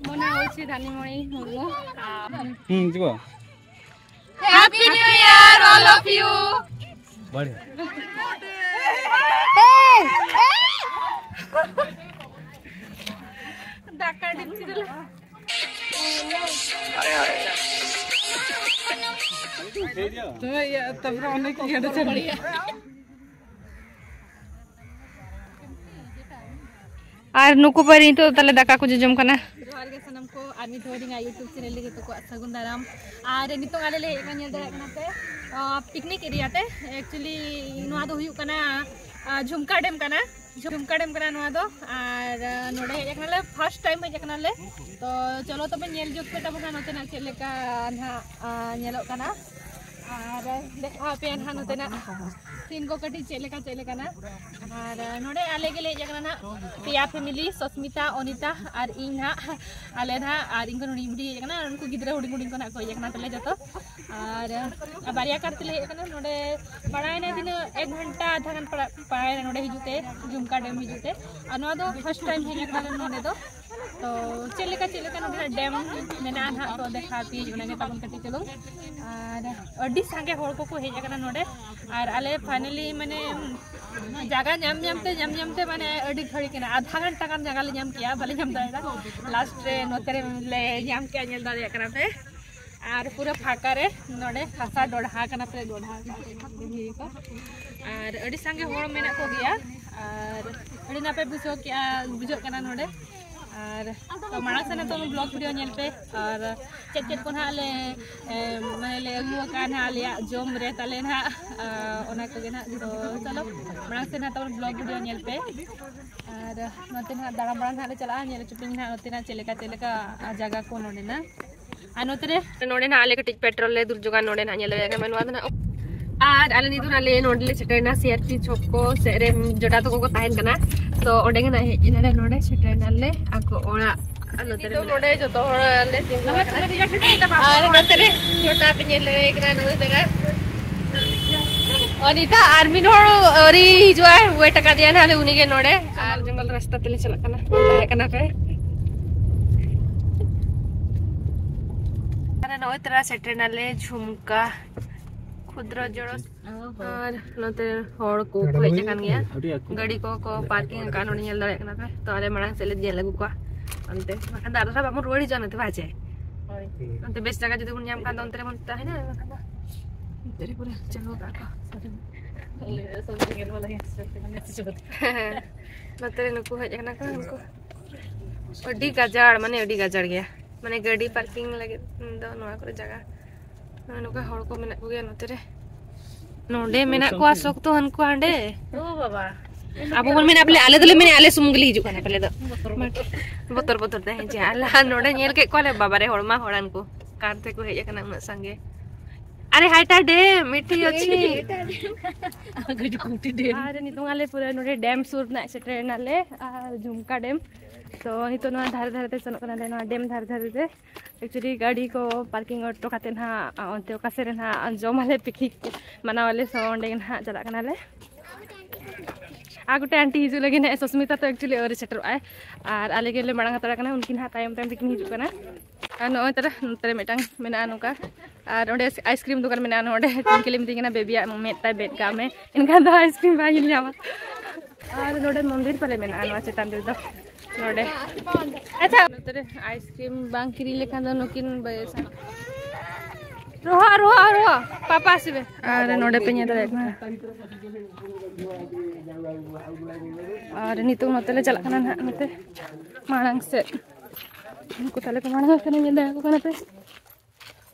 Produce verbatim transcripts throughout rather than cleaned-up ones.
ᱢᱚᱱᱮ ᱦᱚচ্ছে ধানিমণি মুর্মু। হুম, দিব। Happy New Year, all of you। बढ़िया। ᱟᱨ ᱱᱩᱠᱩ ᱯᱟᱹᱨᱤ ᱱᱤᱛᱚᱜ ᱫᱚ ᱛᱟᱦᱞᱮ ᱫᱟᱠᱟ ᱠᱚ ᱡᱚᱢ ᱠᱟᱱᱟ᱾ ᱡᱚᱦᱟᱨ ᱜᱮ ᱥᱟᱱᱟᱢ ᱠᱚ, ᱟᱨ ᱱᱤᱛᱚᱜ ᱫᱚ ᱛᱟᱦᱞᱮ ᱫᱟᱠᱟ ᱠᱚ ᱡᱚᱡᱚᱢ ᱠᱟᱱᱟ᱾ ᱡᱚᱦᱟᱨ ᱜᱮ ᱥᱟᱱᱟᱢ ᱠᱚ, ᱟᱨ ᱢᱤᱫ ᱫᱷᱟᱣ ᱤᱧᱟᱹᱜ YouTube channel ᱨᱮ ᱡᱚᱛᱚ ᱠᱚᱣᱟᱜ ᱥᱟᱹᱜᱩᱱ ᱫᱟᱨᱟᱢ᱾ ᱟᱨ ᱱᱤᱛᱚᱜ ᱟᱞᱮ ᱞᱮ ᱦᱮᱡ ᱟᱠᱟᱱᱟ, ᱧᱮᱞ ᱫᱟᱲᱮᱭᱟᱜ ᱠᱟᱱᱟ ᱯᱮ, ᱟᱸ, picnic area ᱛᱮ᱾ Actually ᱱᱚᱣᱟ ᱫᱚ ᱦᱩᱭᱩᱜ ᱠᱟᱱᱟ, ᱟᱸ, ᱡᱷᱩᱢᱠᱟ dam ᱠᱟᱱᱟ᱾ ᱡᱷᱩᱢᱠᱟ dam ᱠᱟᱱᱟ ᱱᱚᱣᱟ ᱫᱚ᱾ ᱟᱨ, ᱟᱸ, ᱱᱚᱰᱮ ᱦᱮᱡ ᱟᱠᱟᱱᱟᱞᱮ, first time ᱦᱮᱡ ᱟᱠᱟᱱᱟᱞᱮ᱾ ᱛᱚ ᱪᱚᱞᱚ ᱛᱚᱵᱮ ᱧᱮᱞ ᱡᱩᱛ ᱯᱮ ᱛᱟᱵᱚᱱᱟ ᱱᱚᱛᱮᱱᱟᱜ ᱪᱮᱫ ᱞᱮᱠᱟ ᱱᱟᱦᱟᱜ, ᱟᱸ, ᱧᱮᱞᱚᱜ ᱠᱟᱱᱟ᱾ ᱟᱨ ᱫᱮᱠᱷᱟᱣ ᱟᱯᱮᱭᱟ ᱱᱟᱦᱟᱜ ᱱᱚᱛᱮᱱᱟᱜ scene ᱠᱚ ᱠᱟᱹᱴᱤᱡ ᱪᱮᱫ ᱞᱮᱠᱟ, ᱪᱮᱫ ᱞᱮᱠᱟᱱᱟ᱾ ᱟᱨ ᱱᱚᱰᱮ ᱟᱞᱮ ᱜᱮᱞᱮ ᱦᱮᱡ ᱟᱠᱟᱱᱟ ᱱᱟᱦᱟᱜ ᱯᱮᱭᱟ family, ᱥᱚᱥᱢᱤᱛᱟ, ᱚᱱᱤᱛᱟ ᱟᱨ ᱤᱧ ᱱᱟᱦᱟᱜ᱾ ᱟᱞᱮ ᱱᱟᱦᱟᱜ ᱟᱨ ᱤᱧ ᱠᱷᱚᱱ ᱦᱩᱰᱤᱧ ᱵᱩᱰᱷᱤ ᱦᱮᱡ ᱟᱠᱟᱱᱟ, ᱟᱨ ᱩᱱᱠᱩ ᱜᱤᱫᱽᱨᱟᱹ ᱦᱩᱰᱤᱧ ᱦᱩᱰᱤᱧ ᱠᱚ ᱱᱟᱦᱟᱜ ᱠᱚ ᱦᱮᱡ ᱟᱠᱟᱱᱟ ᱛᱟᱞᱮ ᱡᱚᱛᱚ᱾ ᱟᱨ ᱵᱟᱨᱭᱟ car ᱛᱮᱞᱮ ᱦᱮᱡ ᱟᱠᱟᱱᱟ᱾ ᱱᱚᱰᱮ ᱯᱟᱲᱟᱣᱮᱱᱟ ᱛᱤᱱᱟᱹᱜ ᱮᱠ ᱜᱷᱚᱱᱴᱟ ᱟᱫᱷᱟ ᱜᱟᱱ ᱯᱟᱲᱟ-, ᱯᱟᱲᱟᱣᱮᱱᱟ ᱱᱚᱰᱮ ᱦᱤᱡᱩᱜ ᱛᱮ, ᱡᱷᱩᱢᱠᱟ dam ᱦᱤᱡᱩᱜ ᱛᱮ᱾ ᱟᱨ ᱱᱚᱣᱟ ᱫᱚ first time ᱦᱮᱡ ᱟᱠᱟᱱᱟ ᱱᱚᱰᱮ ᱫᱚ᱾ ᱛᱚ ᱪᱮᱫ ᱞᱮᱠᱟ, ᱪᱮᱫ ᱞᱮᱠᱟ ᱱᱚᱰᱮᱱᱟᱜ dam ᱢᱮᱱᱟᱜᱼᱟ ᱱᱟᱦᱟᱜ, ᱛᱚ ᱫᱮᱠᱷᱟᱣ ᱟᱯᱮᱭᱟᱹᱧ ᱚᱱᱟᱜᱮ ᱛᱟᱵᱚᱱ ᱠᱟᱹᱴᱤᱡ ᱪᱩᱞᱩᱝ᱾ ᱟᱨ ᱟᱹᱰᱤ ᱥᱟᱸᱜᱮ ᱦᱚᱲ ᱠᱚᱠᱚ ᱦᱮᱡ ᱟᱠᱟᱱᱟ ᱱᱚᱰᱮ᱾ ᱟᱨ ᱟᱞᱮ finally ᱢᱟᱱᱮ ᱡᱟᱭᱜᱟ ᱧᱟᱢ ᱧᱟᱢ ᱛᱮ, ᱧᱟᱢ ᱧᱟᱢ ᱛᱮ ᱢᱟᱱᱮ ᱟᱹᱰᱤ ᱜᱷᱟᱹᱲᱤᱡ ᱮᱱᱟ, ᱟᱫᱷᱟ ᱜᱷᱚᱱᱴᱟ ᱜᱟᱱ ᱡᱟᱭᱜᱟ ᱞᱮ ᱧᱟᱢ ᱠᱮᱜᱼᱟ, ᱵᱟᱞᱮ ᱧᱟᱢ ᱫᱟᱲᱮᱭᱟᱫᱟ᱾ Last ᱨᱮ ᱱᱚᱛᱮ ᱨᱮ ᱞᱮ ᱧᱟᱢ ᱠᱮᱜᱼᱟ, ᱧᱮᱞ ᱫᱟᱲᱮᱭᱟᱜ ᱠᱟᱱᱟ ᱯᱮ᱾ ᱟᱨ ᱯᱩᱨᱟᱹ ᱯᱷᱟᱸᱠᱟ ᱨᱮ ᱱᱚᱰᱮ ᱦᱟᱥᱟ ᱰᱚᱰᱷᱟ ᱠᱟᱱᱟ, ᱯᱮᱨᱮᱡ ᱰᱚᱰᱷᱟ ᱠᱟᱱᱟ ᱫᱷᱤᱨᱤ ᱠᱚ᱾ ᱟᱨ ᱟᱹᱰᱤ ᱥᱟᱸᱜᱮ ᱦᱚᱲ ᱢᱮᱱᱟᱜ ᱠᱚᱜᱮᱭᱟ᱾ ᱟᱨ ᱟᱹᱰᱤ ᱱᱟᱯᱟᱭ ᱵᱩᱡᱷᱟᱹᱣ ᱠᱮᱜᱼᱟ, ᱵᱩᱡᱷᱟᱹᱜ ᱠᱟᱱᱟ ᱱᱚᱰᱮ᱾ ᱟᱨ ᱛᱚ ᱢᱟᱲᱟᱝ ᱥᱮᱱ ᱱᱤᱛᱚᱝ vlog video ᱧᱮᱞ ᱯᱮ, ᱟᱨ ᱪᱮᱫ ᱪᱮᱫ ᱠᱚ ᱱᱟᱦᱟᱜ ᱞᱮ, ᱮ, ᱢᱟᱱᱮ ᱞᱮ ᱟᱹᱜᱩ ᱟᱠᱟᱫᱼᱟ ᱱᱟᱦᱟᱜ ᱟᱞᱮᱭᱟᱜ ᱡᱚᱢ ᱨᱮ ᱛᱟᱞᱮ ᱱᱟᱦᱟᱜ, ᱟ, ᱚᱱᱟ ᱠᱚᱜᱮ ᱱᱟᱦᱟᱜ᱾ ᱛᱚ ᱪᱚᱞᱚ ᱢᱟᱲᱟᱝ ᱥᱮᱱ ᱱᱟᱦᱟᱜ ᱛᱟᱵᱚᱱ vlog video ᱧᱮᱞ ᱯᱮ᱾ ᱟᱨ ᱱᱚᱛᱮ ᱱᱟᱦᱟᱜ ᱫᱟᱬᱟ ᱵᱟᱲᱟ ᱱᱟᱦᱟᱜ ᱞᱮ ᱪᱟᱞᱟᱜᱼᱟ, ᱧᱮᱞ ᱦᱚᱪᱚ ᱯᱮᱭᱟᱹᱧ ᱱᱟᱦᱟᱜ ᱱᱚᱛᱮᱱᱟᱜ ᱪᱮᱫ ᱞᱮᱠᱟ, ᱪᱮᱫ ᱞᱮᱠᱟ ᱡᱟᱭᱜᱟ ᱠᱚ ᱱᱚᱰᱮᱱᱟᱜ᱾ ᱟᱨ ᱱᱚᱛᱮ ᱨᱮ, ᱱᱚᱰᱮ ᱱᱟᱦᱟᱜ ᱟᱞᱮ ᱠᱟᱹᱴᱤᱡ petrol ᱞᱮ ᱫᱩᱞ ᱡᱚᱜᱟ, ᱱᱚᱰᱮ ᱱᱟᱦᱟᱜ ᱧᱮᱞ ᱫᱟᱲᱮᱭᱟᱜ ᱠᱟᱱᱟ ᱱᱚᱣᱟ ᱫᱚ ᱱᱟᱦᱟᱜ᱾ ᱟᱨ ᱟᱞᱮ ᱱᱤᱛᱚᱜ ᱟᱞᱮ ᱱᱚᱰᱮ ᱞᱮ ᱥᱮᱴᱮᱨᱮᱱᱟ ᱥᱤ ᱟᱨ ᱯᱤ ᱪᱷᱚᱠ ᱠᱚ ᱥᱮᱫ ᱨᱮ ᱡᱚᱴᱟ ᱛᱟᱠᱚ ᱠᱚ ᱛᱟᱦᱮᱱ ᱠᱟᱱᱟ᱾ ᱛᱚ ᱚᱸᱰᱮ ᱜᱮ ᱱᱟᱦᱟᱜ ᱦᱮᱡ ᱮᱱᱟᱞᱮ, ᱱᱚᱰᱮ ᱥᱮᱴᱮᱨᱮᱱᱟᱞᱮ ᱟᱠᱚ ᱚᱲᱟᱜ᱾ ᱟᱨ ᱱᱚᱛᱮ ᱨᱮ ᱱᱤᱛᱚᱜ ᱱᱚᱰᱮ ᱡᱚᱛᱚ ᱦᱚᱲ ᱞᱮ ᱛᱤᱸᱜᱩ ᱟᱠᱟᱱᱟ᱾ ᱟᱨ ᱱᱚᱛᱮ ᱨᱮ ᱡᱚᱴᱟ ᱯᱮ ᱧᱮᱞ ᱫᱟᱲᱮᱭᱟᱭ ᱠᱟᱱᱟ, ᱱᱚᱜᱼᱚᱭ ᱛᱟᱨᱟ᱾ ᱚᱱᱤᱛᱟ ᱟᱨ ᱢᱤᱫ ᱦᱚᱲ ᱟᱹᱣᱨᱤ ᱦᱤᱡᱩᱜᱼᱟᱭ, wait ᱟᱠᱟᱫᱮᱭᱟ ᱱᱟᱦᱟᱜ ᱞᱮ, ᱩᱱᱤ ᱜᱮ ᱱᱚᱰᱮ᱾ ᱟᱨ ᱡᱚᱝᱜᱚᱞ ᱨᱟᱥᱛᱟ ᱛᱮᱞᱮ ᱪᱟᱞᱟᱜ ᱠᱟᱱᱟ, ᱛᱟᱦᱮᱸ ᱠᱟᱱᱟ ᱯᱮ᱾ ᱯᱟᱛᱨᱟ ᱥᱮᱴᱮᱨ ᱱᱟᱞᱮ ᱡᱷᱩᱢᱠᱟ ᱠᱷᱩᱫᱨᱚ ᱡᱚᱲᱚ᱾ ᱟᱨ ᱱᱚᱛᱮ ᱦᱚᱲ ᱠᱚ ᱠᱚ ᱦᱮᱡ ᱟᱠᱟᱱ ᱜᱮᱭᱟ᱾ ᱜᱟᱹᱰᱤ ᱠᱚ ᱠᱚ ᱯᱟᱨᱠᱤᱝ ᱟᱠᱟᱫ ᱱᱚᱰᱮ ᱧᱮᱞ ᱫᱟᱲᱮᱭᱟᱜ ᱠᱟᱱᱟ ᱯᱮ᱾ ᱛᱚ ᱟᱞᱮ ᱢᱟᱲᱟᱝ ᱥᱮᱫ ᱞᱮ ᱧᱮᱞ ᱟᱹᱜᱩ ᱠᱚᱣᱟ ᱚᱱᱛᱮ, ᱵᱟᱠᱷᱟᱱ ᱫᱚ ᱟᱨ ᱫᱷᱟᱨᱟ ᱵᱟᱵᱚᱱ ᱨᱩᱣᱟᱹᱲ ᱦᱤᱡᱩᱜᱼᱟ ᱱᱚᱛᱮ ᱵᱟᱡᱮ᱾ ᱚᱱᱛᱮ ᱵᱮᱥ ᱡᱟᱭᱜᱟ ᱡᱩᱫᱤ ᱵᱚᱱ ᱧᱟᱢ ᱠᱷᱟᱱ ᱫᱚ ᱚᱱᱛᱮ ᱨᱮᱵᱚᱱ ᱛᱟᱦᱮᱱᱟ, ᱵᱟᱠᱷᱟᱱ ᱫᱚ ᱱᱚᱛᱮ ᱨᱮ ᱯᱩᱨᱟᱹ ᱪᱟᱹᱞᱩ ᱟᱠᱟᱫ ᱠᱚ᱾ ᱱᱚᱛᱮ ᱨᱮ ᱱᱩᱠᱩ ᱦᱮᱡ ᱟᱠᱟᱱᱟ ᱠᱚ, ᱩᱱᱠᱩ ᱟᱹᱰᱤ ᱜᱟᱡᱟᱲ, ᱢᱟᱱᱮ ᱟᱹᱰᱤ ᱜᱟᱡᱟᱲ ᱜᱮᱭᱟ, ᱢᱟᱱᱮ ᱜᱟᱹᱰᱤ ᱯᱟᱨᱠᱤᱝ ᱞᱟᱹᱜᱤᱫ ᱫᱚ ᱱᱚᱣᱟ ᱠᱚᱨᱮ ᱡᱟᱭᱜᱟ᱾ ᱱᱚᱜᱼᱚᱭ ᱱᱚᱝᱠᱟ ᱦᱚᱲ ᱠᱚ ᱢᱮᱱᱟᱜ ᱠᱚᱜᱮᱭᱟ ᱱᱚᱛᱮ ᱨᱮ᱾ ᱱᱚᱰᱮ ᱢᱮᱱᱟᱜ ᱠᱚᱣᱟ ᱥᱚᱠᱛᱚ ᱦᱟᱱᱠᱩ ᱦᱟᱸᱰᱮ᱾ ᱚ ᱵᱟᱵᱟ᱾ ᱟᱵᱚ ᱵᱚᱱ ᱢᱮᱱᱟ ᱵᱚᱞᱮ ᱟᱞᱮ ᱫᱚᱞᱮ ᱢᱮᱱᱟ ᱟᱞᱮ ᱥᱩᱢᱩᱝ ᱜᱮᱞᱮ ᱦᱤᱡᱩᱜ ᱠᱟᱱᱟ ᱯᱟᱞᱮ ᱫᱚ᱾ ᱵᱚᱛᱚᱨ, ᱵᱚᱛᱚᱨ᱾ ᱵᱚᱛᱚᱨ, ᱵᱚᱛᱚᱨ ᱛᱮ ᱦᱮᱸ ᱡᱮ ᱟᱞᱮ ᱱᱚᱰᱮ ᱧᱮᱞ ᱠᱮᱫ ᱠᱚᱣᱟᱞᱮ, ᱵᱟᱵᱟ ᱨᱮ ᱦᱚᱲ ᱢᱟ ᱦᱚᱲᱟᱱ ᱠᱚ᱾ ᱠᱟᱨ ᱛᱮᱠᱚ ᱦᱮᱡ ᱟᱠᱟᱱᱟ ᱩᱱᱟᱹᱜ ᱥᱟᱸᱜᱮ᱾ ᱟᱨᱮ ᱦᱟᱭᱴᱟ ᱰᱮᱢ ᱢᱤᱴᱷᱤ ᱚᱪᱷᱤ᱾ ᱟᱨ ᱱᱤᱛᱚᱝ ᱟᱞᱮ ᱯᱩᱨᱟᱹ ᱱᱚᱰᱮ ᱰᱮᱢ ᱥᱩᱨ ᱨᱮᱱᱟᱜ ᱥᱮᱴᱮᱨ ᱮᱱᱟᱞᱮ, ᱟᱨ ᱡᱷᱩᱢᱠᱟ ᱰᱮᱢ᱾ ᱛᱚ ᱱᱤᱛᱚᱜ ᱱᱚᱣᱟ ᱫᱷᱟᱨᱮ ᱫᱷᱟᱨᱮ ᱛᱮ ᱥᱮᱱᱚᱜ ᱠᱟᱱᱟᱞᱮ, ᱱᱚᱣᱟ ᱰᱮᱢ ᱫᱷᱟᱨᱮ ᱫᱷᱟᱨᱮ ᱛᱮ᱾ ᱮᱠᱪᱩᱭᱮᱞᱤ ᱜᱟᱹᱰᱤ ᱠᱚ ᱯᱟᱨᱠᱤᱝ ᱚᱴᱚ ᱠᱟᱛᱮ ᱱᱟᱦᱟᱜ ᱚᱱᱛᱮ ᱚᱠᱟ ᱥᱮᱫ ᱨᱮ ᱱᱟᱦᱟᱜ ᱡᱚᱢ ᱟᱞᱮ, ᱯᱤᱠᱱᱤᱠ ᱢᱟᱱᱟᱣ ᱟᱞᱮ, ᱥᱚ ᱚᱸᱰᱮ ᱜᱮ ᱱᱟᱦᱟᱜ ᱪᱟᱞᱟᱜ ᱠᱟᱱᱟᱞᱮ᱾ ᱟᱨ ᱜᱚᱴᱮᱡ ᱟᱱᱴᱤ ᱦᱤᱡᱩᱜ ᱞᱟᱹᱜᱤᱫ ᱱᱟᱦᱟᱜ, ᱥᱚᱥᱢᱤᱛᱟ ᱛᱚ ᱮᱠᱪᱩᱭᱮᱞᱤ ᱟᱹᱣᱨᱤ ᱥᱮᱴᱮᱨᱚᱜ ᱟᱭ, ᱟᱨ ᱟᱞᱮ ᱜᱮᱞᱮ ᱢᱟᱲᱟᱝ ᱦᱟᱛᱟᱲ ᱠᱟᱱᱟ, ᱩᱱᱠᱤᱱ ᱦᱟᱸᱜ ᱛᱟᱭᱚᱢ ᱛᱟᱭᱚᱢ ᱛᱮᱠᱤᱱ ᱦᱤᱡᱩᱜ ᱠᱟᱱᱟ᱾ ᱟᱨ ᱱᱚᱜᱼᱚᱭ ᱛᱟᱨᱟ ᱱᱚᱛᱮ ᱨᱮ ᱢᱤᱫᱴᱟᱝ ᱢᱮᱱᱟᱜᱼᱟ ᱱᱚᱝᱠᱟ, ᱟᱨ ᱚᱸᱰᱮ ᱟᱭᱤᱥᱠᱨᱤᱢ ᱫᱚᱠᱟᱱ ᱢᱮᱱᱟᱜᱼᱟ, ᱱᱚᱰᱮ ᱩᱱᱠᱤᱱ ᱞᱮ ᱢᱮᱛᱟᱹᱧ ᱠᱟᱱᱟ, "ᱵᱮᱵᱤᱭᱟᱜ ᱢᱮᱫ ᱛᱟᱭ ᱵᱮᱫ ᱠᱟᱜ ᱢᱮ, ᱮᱱᱠᱷᱟᱱ ᱫᱚ ᱟᱭᱤᱥᱠᱨᱤᱢ ᱵᱟᱭ ᱧᱮᱞ ᱧᱟᱢᱟ᱾" ᱟᱨ ᱱᱚᱰᱮ ᱢᱚᱱᱫᱤᱨ ᱯᱟᱞᱮ ᱢᱮᱱᱟᱜᱼᱟ ᱱᱚᱣᱟ ᱪᱮᱛᱟᱱ ᱨᱮᱫᱚ, ᱱᱚᱰᱮ᱾ ᱟᱪᱪᱷᱟ, ᱱᱚᱛᱮ ᱨᱮ ᱟᱭᱤᱥᱠᱨᱤᱢ ᱵᱟᱝ ᱠᱤᱨᱤᱧ ᱞᱮᱠᱷᱟᱱ ᱫᱚ ᱱᱩᱠᱤᱱ ᱵᱟᱹᱭ-, ᱨᱚᱦᱚ, ᱨᱚᱦᱚ, ᱨᱚᱦᱚ, ᱯᱟᱯᱟ ᱥᱤᱵᱮ᱾ ᱟᱨ ᱱᱚᱰᱮ ᱯᱮ ᱧᱮᱞ ᱫᱟᱲᱮᱭᱟᱜ ᱠᱟᱱᱟ᱾ ᱟᱨ ᱱᱤᱛᱚᱜ ᱱᱚᱛᱮ ᱞᱮ ᱪᱟᱞᱟᱜ ᱠᱟᱱᱟ ᱱᱟᱦᱟᱜ, ᱱᱚᱛᱮ ᱢᱟᱲᱟᱝ ᱥᱮᱫ᱾ ᱩᱱᱠᱩ ᱛᱟᱞᱮ ᱠᱚ ᱢᱟᱲᱟᱝ ᱠᱟᱱᱟ, ᱧᱮᱞ ᱫᱟᱲᱮᱭᱟᱠᱚ ᱠᱟᱱᱟ ᱯᱮ᱾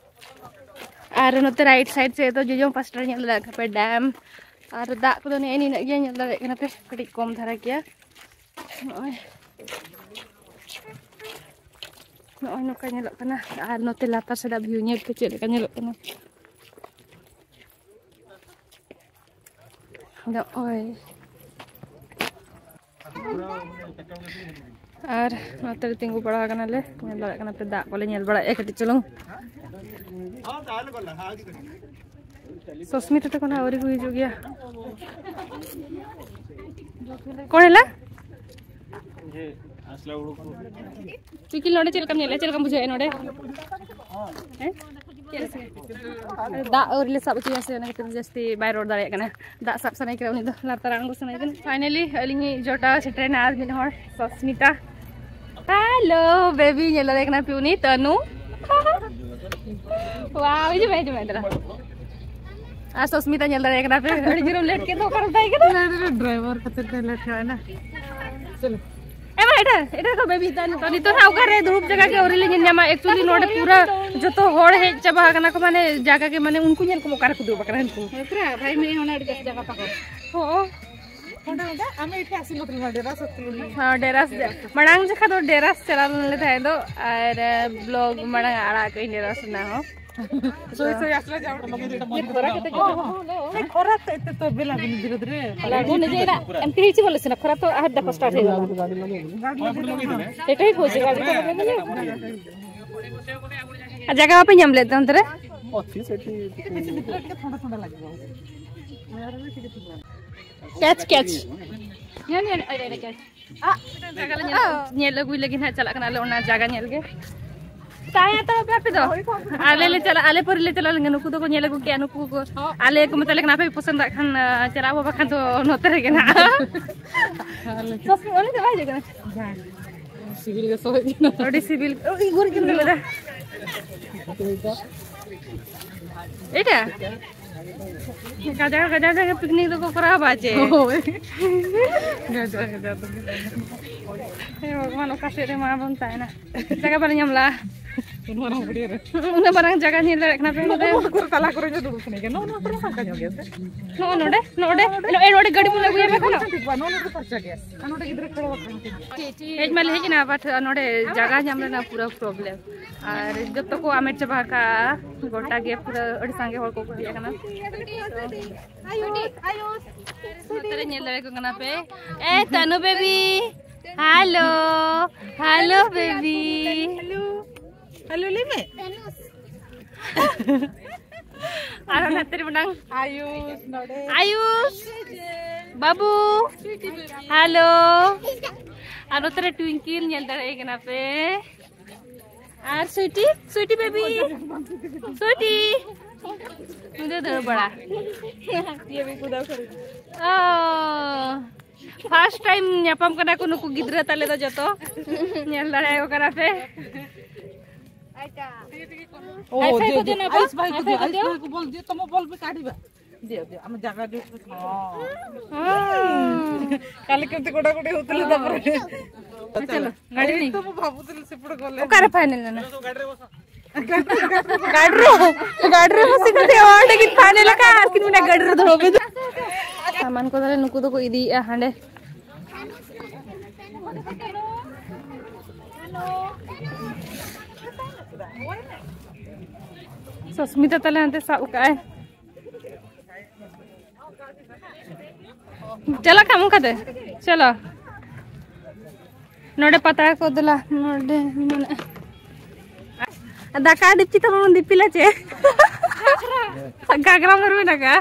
ᱟᱨ ᱱᱚᱛᱮ ᱨᱟᱭᱤᱴ ᱥᱟᱭᱤᱰ ᱥᱮᱫ ᱫᱚ ᱡᱚᱡᱚᱢ ᱯᱟᱥᱴᱟ ᱨᱮ ᱧᱮᱞ ᱫᱟᱲᱮᱭᱟᱜ ᱠᱟᱱᱟ ᱯᱮ ᱰᱮᱢ᱾ ᱟᱨ ᱫᱟᱜ ᱠᱚᱫᱚ ᱱᱮᱜᱼᱮ ᱱᱤᱱᱟᱹᱜ ᱜᱮ ᱧᱮᱞ ᱫᱟᱲᱮᱭᱟᱜ ᱠᱟᱱᱟ ᱯᱮ, ᱠᱟᱹᱴᱤᱡ ᱠᱚᱢ ᱫᱷᱟᱨᱟ ᱜᱮᱭᱟ᱾ ᱱᱚᱜᱼᱚᱭ, ᱱᱚᱜᱼᱚᱭ ᱱᱚᱝᱠᱟ ᱧᱮᱞᱚᱜ ᱠᱟᱱᱟ᱾ ᱟᱨ ᱱᱚᱛᱮ ᱞᱟᱛᱟᱨ ᱥᱮᱫᱟᱜ ᱵᱷᱤᱭᱩ ᱧᱮᱞ ᱯᱮ ᱪᱮᱫ ᱞᱮᱠᱟ ᱧᱮᱞᱚᱜ ᱠᱟᱱᱟ᱾ ᱱᱚᱜᱼᱚᱭ᱾ ᱟᱨ ᱱᱚᱛᱮ ᱨᱮ ᱛᱤᱸᱜᱩ ᱵᱟᱲᱟ ᱟᱠᱟᱱᱟᱞᱮ, ᱧᱮᱞ ᱫᱟᱲᱮᱭᱟᱜ ᱠᱟᱱᱟ ᱯᱮ, ᱫᱟᱜ ᱠᱚᱞᱮ ᱧᱮᱞ ᱵᱟᱲᱟᱭᱮᱫᱼᱟ ᱠᱟᱹᱴᱤᱡ ᱪᱩᱞᱩᱝ᱾ ᱥᱚᱥᱢᱤᱛᱟ ᱛᱟᱠᱚ ᱱᱟᱦᱟᱜ ᱟᱹᱣᱨᱤ ᱠᱚ ᱦᱤᱡᱩᱜ ᱜᱮᱭᱟ᱾ ᱠᱚᱬᱮᱞᱟ? ᱪᱤᱠᱤᱞ, ᱱᱚᱰᱮ ᱪᱮᱫ ᱞᱮᱠᱟᱢ ᱧᱮᱞᱮᱫᱼᱟ? ᱪᱮᱫ ᱞᱮᱠᱟᱢ ᱵᱩᱡᱷᱟᱹᱣᱮᱫᱼᱟ ᱱᱚᱰᱮ? ᱦᱮᱸ? ᱪᱮᱫ ᱞᱮᱠᱟ? ᱫᱟᱜ ᱟᱹᱣᱨᱤ ᱞᱮ ᱥᱟᱵ ᱦᱚᱪᱚᱭᱟ ᱥᱮ, ᱚᱱᱟ ᱠᱷᱟᱹᱛᱤᱨ ᱡᱟᱹᱥᱛᱤ ᱵᱟᱭ ᱨᱚᱲ ᱫᱟᱲᱮᱭᱟᱜ ᱠᱟᱱᱟ᱾ ᱫᱟᱜ ᱥᱟᱵ ᱥᱟᱱᱟᱭᱮ ᱠᱟᱱᱟ ᱩᱱᱤ ᱫᱚ, ᱞᱟᱛᱟᱨ ᱟᱬᱜᱚ ᱥᱟᱱᱟᱭᱮ ᱠᱟᱱᱟ᱾ ᱯᱷᱟᱭᱱᱟᱞᱤ ᱟᱹᱞᱤᱧᱤᱡ ᱡᱚᱴᱟᱣ ᱥᱮᱴᱮᱨᱮᱱᱟ ᱟᱨ ᱢᱤᱫ ᱦᱚᱲ, ᱥᱚᱥᱢᱤᱛᱟ᱾ ᱦᱮᱞᱳ ᱵᱮᱵᱤ, ᱧᱮᱞ ᱫᱟᱲᱮᱭᱟᱜ ᱠᱟᱱᱟ ᱯᱮ ᱩᱱᱤ ᱛᱟᱹᱱᱩ᱾ ᱣᱟᱣ, ᱦᱤᱡᱩᱜ ᱢᱮ, ᱦᱤᱡᱩᱜ ᱢᱮ, ᱫᱮᱞᱟ᱾ ᱟᱨ ᱥᱚᱥᱢᱤᱛᱟ ᱧᱮᱞ ᱫᱟᱲᱮᱭᱟᱜ ᱠᱟᱱᱟ ᱯᱮ, ᱟᱹᱰᱤ ᱡᱳᱨᱮᱢ ᱞᱮᱴ ᱠᱮᱫ ᱫᱚ, ᱚᱠᱟᱨᱮᱢ ᱛᱟᱦᱮᱸ ᱠᱟᱱᱟ? ᱰᱨᱟᱭᱵᱷᱟᱨ ᱠᱷᱟᱹᱛᱤᱨ ᱛᱮ ᱞᱮᱴ ᱦᱩᱭ ᱮᱱᱟ᱾ ᱪᱚᱞᱚ᱾ ᱮ ᱢᱟ, ᱮᱴᱟᱜ, ᱮᱴᱟᱜ ᱠᱚ ᱵᱮᱵᱤ, ᱛᱟ-, ᱱᱤᱛᱚᱜ, ᱱᱤᱛᱚᱜ ᱦᱟᱸᱜ ᱚᱠᱟᱨᱮ ᱫᱩᱲᱩᱵ ᱡᱟᱭᱜᱟ ᱜᱮ ᱟᱹᱣᱨᱤ ᱞᱮ ᱧᱮᱞ ᱧᱟᱢᱟ᱾ Actually ᱱᱚᱰᱮ ᱯᱩᱨᱟᱹ ᱡᱚᱛᱚ ᱦᱚᱲ ᱦᱮᱡ ᱪᱟᱵᱟ ᱟᱠᱟᱱᱟ ᱠᱚ, ᱢᱟᱱᱮ ᱡᱟᱭᱜᱟ ᱜᱮ, ᱢᱟᱱᱮ ᱩᱱᱠᱩ ᱧᱮᱞ ᱠᱚᱢ ᱚᱠᱟᱨᱮ ᱠᱚ ᱫᱩᱲᱩᱵ ᱟᱠᱟᱱᱟ ᱩᱱᱠᱩ᱾ ᱦᱮᱸ, ᱯᱩᱨᱟᱹ ᱵᱷᱟᱭ ᱢᱟᱹᱭ ᱦᱚᱸ ᱟᱹᱰᱤ ᱵᱮᱥ ᱡᱟᱭᱜᱟ ᱛᱟᱠᱚ᱾ ᱦᱚᱸ᱾ ᱚᱸᱰᱮ, ᱚᱸᱰᱮ, ᱟᱢᱮ ᱮᱴᱷᱮ ᱟᱥᱤ ᱱᱚᱛᱮ ᱢᱟ ᱰᱮᱨᱟ ᱥᱚᱛ ᱠᱤᱞᱳᱢᱤᱴᱟᱨ᱾ ᱦᱚᱸ, ᱰᱮᱨᱟ ᱥᱮ-, ᱢᱟᱲᱟᱝ ᱡᱚᱠᱷᱟ ᱫᱚ ᱰᱮᱨᱟ ᱪᱟᱞᱟᱣ ᱞᱮᱱ ᱛᱟᱦᱮᱸ ᱫᱚ, ᱟᱨ, ᱵᱞᱚᱜ ᱢᱟᱲᱟᱝ ᱟᱲᱟᱜ ᱠᱟᱜ ᱟᱹᱧ ᱰᱮᱨᱟ ᱥᱮᱱᱟᱜ ᱦᱚᱸ᱾ ᱥᱳᱭ, ᱥᱳᱭ, ᱟᱥᱨᱟ ᱡᱟᱣ ᱠᱟᱱᱟ᱾ ᱦᱚᱸ, ᱦᱚᱸ, ᱦᱚᱸ᱾ ᱮ, ᱠᱷᱚᱨᱟ ᱛᱮ ᱮᱛᱮ ᱛᱚ ᱵᱮᱞᱟ ᱵᱮᱞᱤ ᱫᱷᱤᱨᱮ ᱫᱷᱤᱨᱮ᱾ ᱞᱟᱜᱩ ᱱᱤᱡᱮ ᱮᱱᱟ, ᱮᱱᱛᱮ ᱦᱤᱪᱤ ᱵᱚᱞᱮ ᱥᱮᱱᱟ, ᱠᱷᱚᱨᱟ ᱛᱚ ᱟᱦᱟᱨ ᱫᱟ ᱠᱚᱥᱴᱟ ᱨᱮ᱾ ᱮᱴᱟᱜ ᱦᱤ ᱯᱚᱪᱷᱮ ᱜᱟᱹᱰᱤ ᱠᱚ ᱞᱟᱜᱟ ᱢᱮ᱾ ᱟᱨ ᱡᱟᱭᱜᱟ ᱵᱟᱯᱮ ᱧᱟᱢ ᱞᱮᱫ ᱛᱮ ᱚᱱᱛᱮ ᱨᱮ? ᱚᱯᱷᱤᱥ ᱮᱴᱤ ᱴᱷᱤᱠ ᱟᱪᱷᱮ, ᱵᱷᱤᱛᱨᱤ ᱨᱮ ᱴᱷᱤᱠ ᱟᱪᱷᱮ, ᱴᱷᱟᱱᱰᱟ ᱴᱷᱟᱱᱰᱟ ᱞᱟᱜᱟᱜᱼᱟ᱾ ᱠᱮᱪ, ᱠᱮᱪ᱾ ᱧᱮᱞ, ᱧᱮᱞ, ᱟᱭ, ᱟᱭ, ᱠᱮᱪ᱾ ᱟ, ᱡᱟᱭᱜᱟ ᱞᱮ ᱧᱮᱞ, ᱧᱮᱞ ᱟᱹᱜᱩᱭ ᱞᱟᱹᱜᱤᱫ ᱦᱟᱸᱜ ᱪᱟᱞᱟᱜ ᱠᱟᱱᱟᱞᱮ ᱚᱱᱟ ᱡᱟᱭᱜᱟ ᱧᱮᱞ ᱜᱮ᱾ ᱛᱟᱦᱮᱸ ᱦᱟᱛᱟᱲᱚᱜ ᱯᱮ ᱟᱯᱮ ᱫᱚ᱾ ᱟᱞᱮ ᱞᱮ ᱪᱟᱞᱟᱜ, ᱟᱞᱮ ᱯᱚᱨᱮ ᱞᱮ ᱪᱟᱞᱟᱜ ᱞᱮᱱᱟ᱾ ᱱᱩᱠᱩ ᱫᱚᱠᱚ ᱧᱮᱞ ᱟᱹᱜᱩ ᱠᱮᱜᱼᱟ, ᱱᱩᱠᱩ ᱠᱚ᱾ ᱟᱞᱮ ᱠᱚ ᱢᱮᱛᱟ ᱞᱮ ᱠᱟᱱᱟ, "ᱟᱯᱮ ᱯᱮ ᱯᱚᱥᱚᱱᱫᱟᱜ ᱠᱷᱟᱱ, ᱟ, ᱪᱟᱞᱟᱜ ᱟᱵᱚ, ᱵᱟᱠᱷᱟᱱ ᱫᱚ ᱱᱚᱛᱮ ᱨᱮᱜᱮ ᱱᱟᱦᱟᱜ᱾" ᱥᱚᱥᱢᱤ ᱩᱱᱤ ᱫᱚ ᱵᱟᱭ ᱦᱤᱡᱩᱜ ᱠᱟᱱᱟ᱾ ᱥᱤᱵᱤᱞ ᱜᱮ ᱥᱚ ᱦᱮᱡ ᱮᱱᱟ᱾ ᱟᱹᱰᱤ ᱥᱤᱵᱤᱞ᱾ ᱳ, ᱤᱧ ᱜᱩᱨᱤᱡ ᱜᱮᱢ ᱫᱚᱦᱚ ᱞᱮᱫᱟ᱾ ᱮᱴᱟ? ᱜᱟᱡᱟᱲ ᱜᱟᱡᱟᱲ ᱨᱮᱜᱮ ᱯᱤᱠᱱᱤᱠ ᱫᱚᱠᱚ ᱠᱚᱨᱟᱣᱟ ᱵᱟ ᱪᱮ? ᱦᱳᱭ᱾ ᱜᱟᱡᱟᱲ ᱜᱟᱡᱟᱲ ᱛᱮᱜᱮ᱾ ᱦᱮ ᱵᱷᱚᱜᱚᱵᱟᱱ, ᱚᱠᱟ ᱥᱮᱫ ᱨᱮ ᱢᱟ ᱵᱚᱱ ᱛᱟᱦᱮᱱᱟ? ᱡᱟᱭᱜᱟ ᱵᱟᱞᱮ ᱧᱟᱢ ᱞᱮᱜᱼᱟ᱾ ᱩᱱ ᱢᱟᱨᱟᱝ ᱜᱟᱹᱰᱭᱟᱹ ᱨᱮ᱾ ᱩᱱᱟᱹᱜ ᱢᱟᱨᱟᱝ ᱡᱟᱭᱜᱟ ᱧᱮᱞ ᱫᱟᱲᱮᱭᱟᱜ ᱠᱟᱱᱟ ᱯᱮ ᱱᱚᱜᱼᱚ ᱱᱚᱰᱮ? ᱱᱚᱣᱟ ᱠᱚᱨᱮ ᱛᱟᱞᱟ ᱠᱚᱨᱮ ᱧᱚᱜ ᱫᱩᱲᱩᱵ ᱥᱟᱱᱟᱧ ᱠᱟᱱᱟ᱾ ᱱᱚᱜᱼᱚ ᱱᱚᱣᱟ ᱠᱚᱨᱮ ᱯᱷᱟᱸᱠᱟ ᱧᱚᱜ ᱜᱮᱭᱟ ᱥᱮ? ᱱᱚᱜᱼᱚ ᱱᱚᱰᱮ, ᱱᱚᱜᱼᱚ ᱱᱚᱰᱮ ᱜᱤᱫᱽᱨᱟᱹ ᱠᱷᱮᱞ ᱵᱟᱠᱷᱨᱟ ᱦᱚᱸ ᱴᱷᱤᱠ ᱜᱮᱭᱟ᱾ ᱟᱨ ᱱᱚᱰᱮ ᱜᱤᱫᱽᱨᱟᱹ ᱠᱷᱮᱞ ᱵᱟᱠᱷᱨᱟ ᱦᱚᱸ ᱴᱷᱤᱠ ᱜᱮᱭᱟ᱾ ᱦᱮᱡ ᱢᱟᱞᱮ ᱦᱮᱡ ᱮᱱᱟ, but ᱱᱚᱰᱮ ᱡᱟᱭᱜᱟ ᱧᱟᱢ ᱨᱮᱱᱟᱜ ᱯᱩᱨᱟᱹ problem᱾ ᱟᱨ ᱡᱚᱛᱚ ᱠᱚ ᱟᱢᱮᱴ ᱪᱟᱵᱟ ᱟᱠᱟᱜᱼᱟ, ᱜᱚᱴᱟ ᱜᱮ ᱯᱩᱨᱟᱹ ᱟᱹᱰᱤ ᱥᱟᱸᱜᱮ ᱦᱚᱲ ᱠᱚᱠᱚ ᱦᱮᱡ ᱟᱠᱟᱱᱟ᱾ ᱱᱚᱛᱮ ᱨᱮ ᱧᱮᱞ ᱫᱟᱲᱮ ᱠᱚ ᱠᱟᱱᱟ ᱯᱮ᱾ ᱮ, ᱛᱟᱱᱩ baby, hello, hello baby. Hello, hello ᱞᱟᱹᱭ ᱢᱮ᱾ ᱟᱨ ᱱᱟᱛᱮ ᱨᱮ ᱢᱮᱱᱟᱝ ᱟᱭᱩᱥ ᱱᱚᱰᱮ᱾ ᱟᱭᱩᱥ, ᱵᱟᱹᱵᱩ, ᱦᱮᱞᱳ᱾ ᱟᱨ ᱱᱚᱛᱮ ᱨᱮ ᱴᱩᱭᱤᱝᱠᱤᱞ ᱧᱮᱞ ᱫᱟᱲᱮᱭᱟᱭ ᱠᱟᱱᱟ ᱯᱮ᱾ ᱟᱨ ᱥᱩᱭᱴᱤ, ᱥᱩᱭᱴᱤ ᱵᱮᱵᱤ, ᱥᱩᱭᱴᱤ᱾ ᱱᱩᱭ ᱫᱚ ᱫᱟᱹᱲ ᱵᱟᱲᱟ᱾ ᱚ, first time ᱧᱟᱯᱟᱢ ᱠᱟᱱᱟ ᱠᱚ ᱱᱩᱠᱩ ᱜᱤᱫᱽᱨᱟᱹ ᱛᱟᱞᱮ ᱫᱚ ᱡᱚᱛᱚ᱾ ᱧᱮᱞ ᱫᱟᱲᱮᱭᱟᱠᱚ ᱠᱟᱱᱟ ᱯᱮ᱾ ᱳ, ᱦᱟᱭ ᱯᱷᱟᱭ ᱫᱮ, ᱠᱚ ᱫᱮ, ᱫᱮᱱᱟ ᱵᱚ? ᱟᱭᱩᱥ ᱵᱷᱟᱭ ᱠᱚ ᱦᱟᱭ ᱫᱮ, ᱯᱷᱟᱭ ᱠᱚ ᱟᱭᱩᱥ ᱫᱮ? ᱵᱷᱟᱭ ᱠᱚ ᱵᱚᱞ ᱫᱮ, ᱛᱚᱢᱚ ᱵᱚᱞ ᱵᱮ ᱠᱟᱰᱤ ᱵᱟ᱾ ᱫᱮ, ᱫᱮ, ᱟᱢ ᱡᱟᱜᱟ ᱫᱮ᱾ ᱦᱚᱸ᱾ ᱦᱚᱸ᱾ ᱠᱟᱞᱤ ᱠᱮᱢᱛᱮ ᱜᱚᱰᱟ ᱜᱚᱰᱤ ᱦᱩᱛᱩᱞ ᱞᱮᱫᱟ ᱯᱚᱨᱮ᱾ ᱪᱚᱞᱚ, ᱜᱟᱹᱰᱤ ᱮᱭ ᱱᱤ᱾ ᱛᱚ ᱵᱟᱵᱩ ᱛᱮᱞᱮ ᱥᱤᱯᱲ ᱜᱚᱞᱮ᱾ ᱚᱠᱟᱨᱮ ᱯᱷᱟᱭᱱᱮᱞ ᱮᱱᱟ? ᱜᱟᱰᱨᱩ, ᱜᱟᱰᱨᱩ ᱦᱚᱸ ᱥᱤᱠᱷ ᱛᱮ ᱚᱸᱰᱮ ᱜᱮ ᱯᱷᱟᱭᱱᱮᱞ ᱟᱠᱟ, ᱟᱨ ᱠᱤᱱ ᱢᱮᱱᱟ ᱜᱟᱰᱨᱩ ᱫᱚ ᱵᱟᱵᱮ ᱫᱚ᱾ ᱥᱟᱢᱟᱱ ᱠᱚ ᱛᱟᱦᱞᱮ ᱱᱩᱠᱩ ᱫᱚᱠᱚ ᱤᱫᱤᱭᱮᱫᱼᱟ ᱦᱟᱸᱰᱮ᱾ ᱥᱚᱥᱢᱤᱛᱟ ᱛᱟᱞᱮ ᱦᱟᱱᱛᱮ ᱥᱟᱵ ᱠᱟᱜᱼᱟᱭ᱾ ᱪᱟᱞᱟᱜ ᱠᱷᱟᱢ ᱚᱱᱠᱟᱛᱮ᱾ ᱪᱚᱞᱚ᱾ ᱱᱚᱰᱮ ᱯᱟᱛᱲᱟ ᱠᱚ ᱫᱮᱞᱟ, ᱱᱚᱰᱮ ᱢᱮᱱᱟᱜᱼᱟ᱾ ᱫᱟᱠᱟ ᱰᱤᱯᱪᱤ ᱛᱟᱵᱚᱱ ᱫᱤᱯᱤᱞᱟ ᱪᱮ? ᱜᱷᱟᱜᱽᱨᱟ ᱢᱩᱨᱢᱤ ᱱᱟᱜᱟ᱾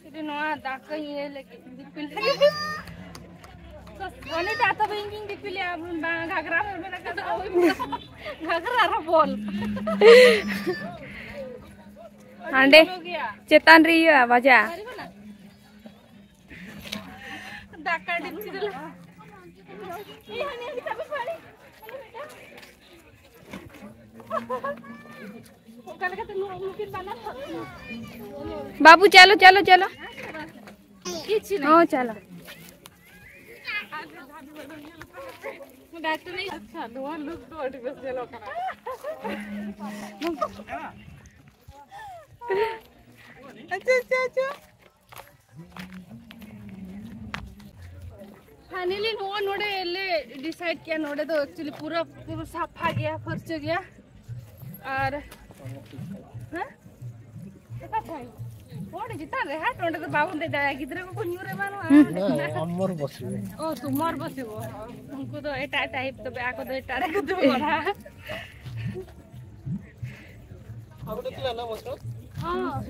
ᱡᱩᱫᱤ ᱱᱚᱣᱟ ᱫᱟᱠᱟᱧ ᱤᱭᱟᱹ ᱞᱟᱹᱜᱤᱫ, ᱫᱤᱯᱤᱞ ᱞᱟᱹᱜᱤᱫ᱾ ᱩᱱᱤ ᱫᱟ ᱛᱚᱵᱮ ᱤᱧ ᱜᱤᱧ ᱫᱤᱯᱤᱞᱮᱜᱼᱟ, ᱵᱟᱝ ᱜᱷᱟᱜᱽᱨᱟ ᱢᱩᱨᱢᱤ ᱱᱟᱜᱟ ᱫᱚ ᱳᱭ ᱜᱷᱟᱜᱽᱨᱟ ᱨᱮ ᱵᱚᱞ᱾ ᱦᱟᱸᱰᱮ ᱪᱮᱛᱟᱱ ᱨᱮ ᱤᱭᱟᱹ ᱵᱟᱡᱟ᱾ ᱫᱟᱠᱟ ᱰᱤᱯᱪᱤ ᱫᱚ᱾ ᱚᱱᱠᱟ ᱞᱮᱠᱟᱛᱮ ᱱᱩᱠᱤᱱ ᱵᱟᱱᱟᱨ᱾ ᱵᱟᱵᱩ, ᱪᱟᱞᱚ, ᱪᱟᱞᱚ, ᱪᱟᱞᱚ᱾ ᱠᱤᱪᱷᱩ ᱱᱟᱦᱤ᱾ ᱦᱚᱸ, ᱪᱟᱞᱚ᱾ ᱰᱟᱠᱛᱟᱨ ᱱᱟᱦᱤ᱾ ᱟᱪᱪᱷᱟ, ᱱᱚᱣᱟ ᱞᱩᱠ ᱫᱚ ᱟᱹᱰᱤ ᱵᱮᱥ ᱧᱮᱞᱚᱜ ᱠᱟᱱᱟ᱾ ᱟᱪᱪᱷᱟ, ᱟᱪᱪᱷᱟ, ᱟᱪᱪᱷᱟ᱾ ᱯᱷᱟᱭᱱᱟᱞᱤ ᱱᱚᱣᱟ ᱱᱚᱰᱮ ᱞᱮ ᱰᱤᱥᱟᱭᱤᱰ ᱠᱮᱜᱼᱟ, ᱱᱚᱰᱮ ᱫᱚ ᱮᱠᱪᱩᱭᱮᱞᱤ ᱯᱩᱨᱟᱹ, ᱯᱩᱨᱟᱹ ᱥᱟᱯᱷᱟ ᱜᱮᱭᱟ, ᱯᱷᱟᱹᱨᱪᱟᱹ ᱜᱮᱭᱟ᱾ ᱟᱨ ᱦᱮᱸ, ᱚᱠᱟ ᱴᱷᱮᱱ? ᱚᱸᱰᱮ ᱪᱮᱛᱟᱱ ᱨᱮ, ᱦᱟᱴ, ᱚᱸᱰᱮ ᱫᱚ ᱵᱟᱵᱚᱱ ᱫᱮᱡ ᱫᱟᱲᱮᱭᱟᱜᱼᱟ, ᱜᱤᱫᱽᱨᱟᱹ ᱠᱚᱠᱚ ᱧᱩᱨ ᱮᱢᱟᱱᱚᱜᱼᱟ᱾ ᱦᱩᱸ᱾ ᱚ, ᱛᱩᱢᱟᱨ ᱵᱚᱥᱤᱵᱚ᱾ ᱩᱱᱠᱩ ᱫᱚ ᱮᱴᱟᱜ ᱴᱟᱭᱤᱯ, ᱛᱚᱵᱮ ᱟᱠᱚ ᱫᱚ ᱮᱴᱟᱜ ᱨᱮᱠᱚ ᱫᱩᱲᱩᱵᱼᱟ᱾ ᱦᱚᱸ,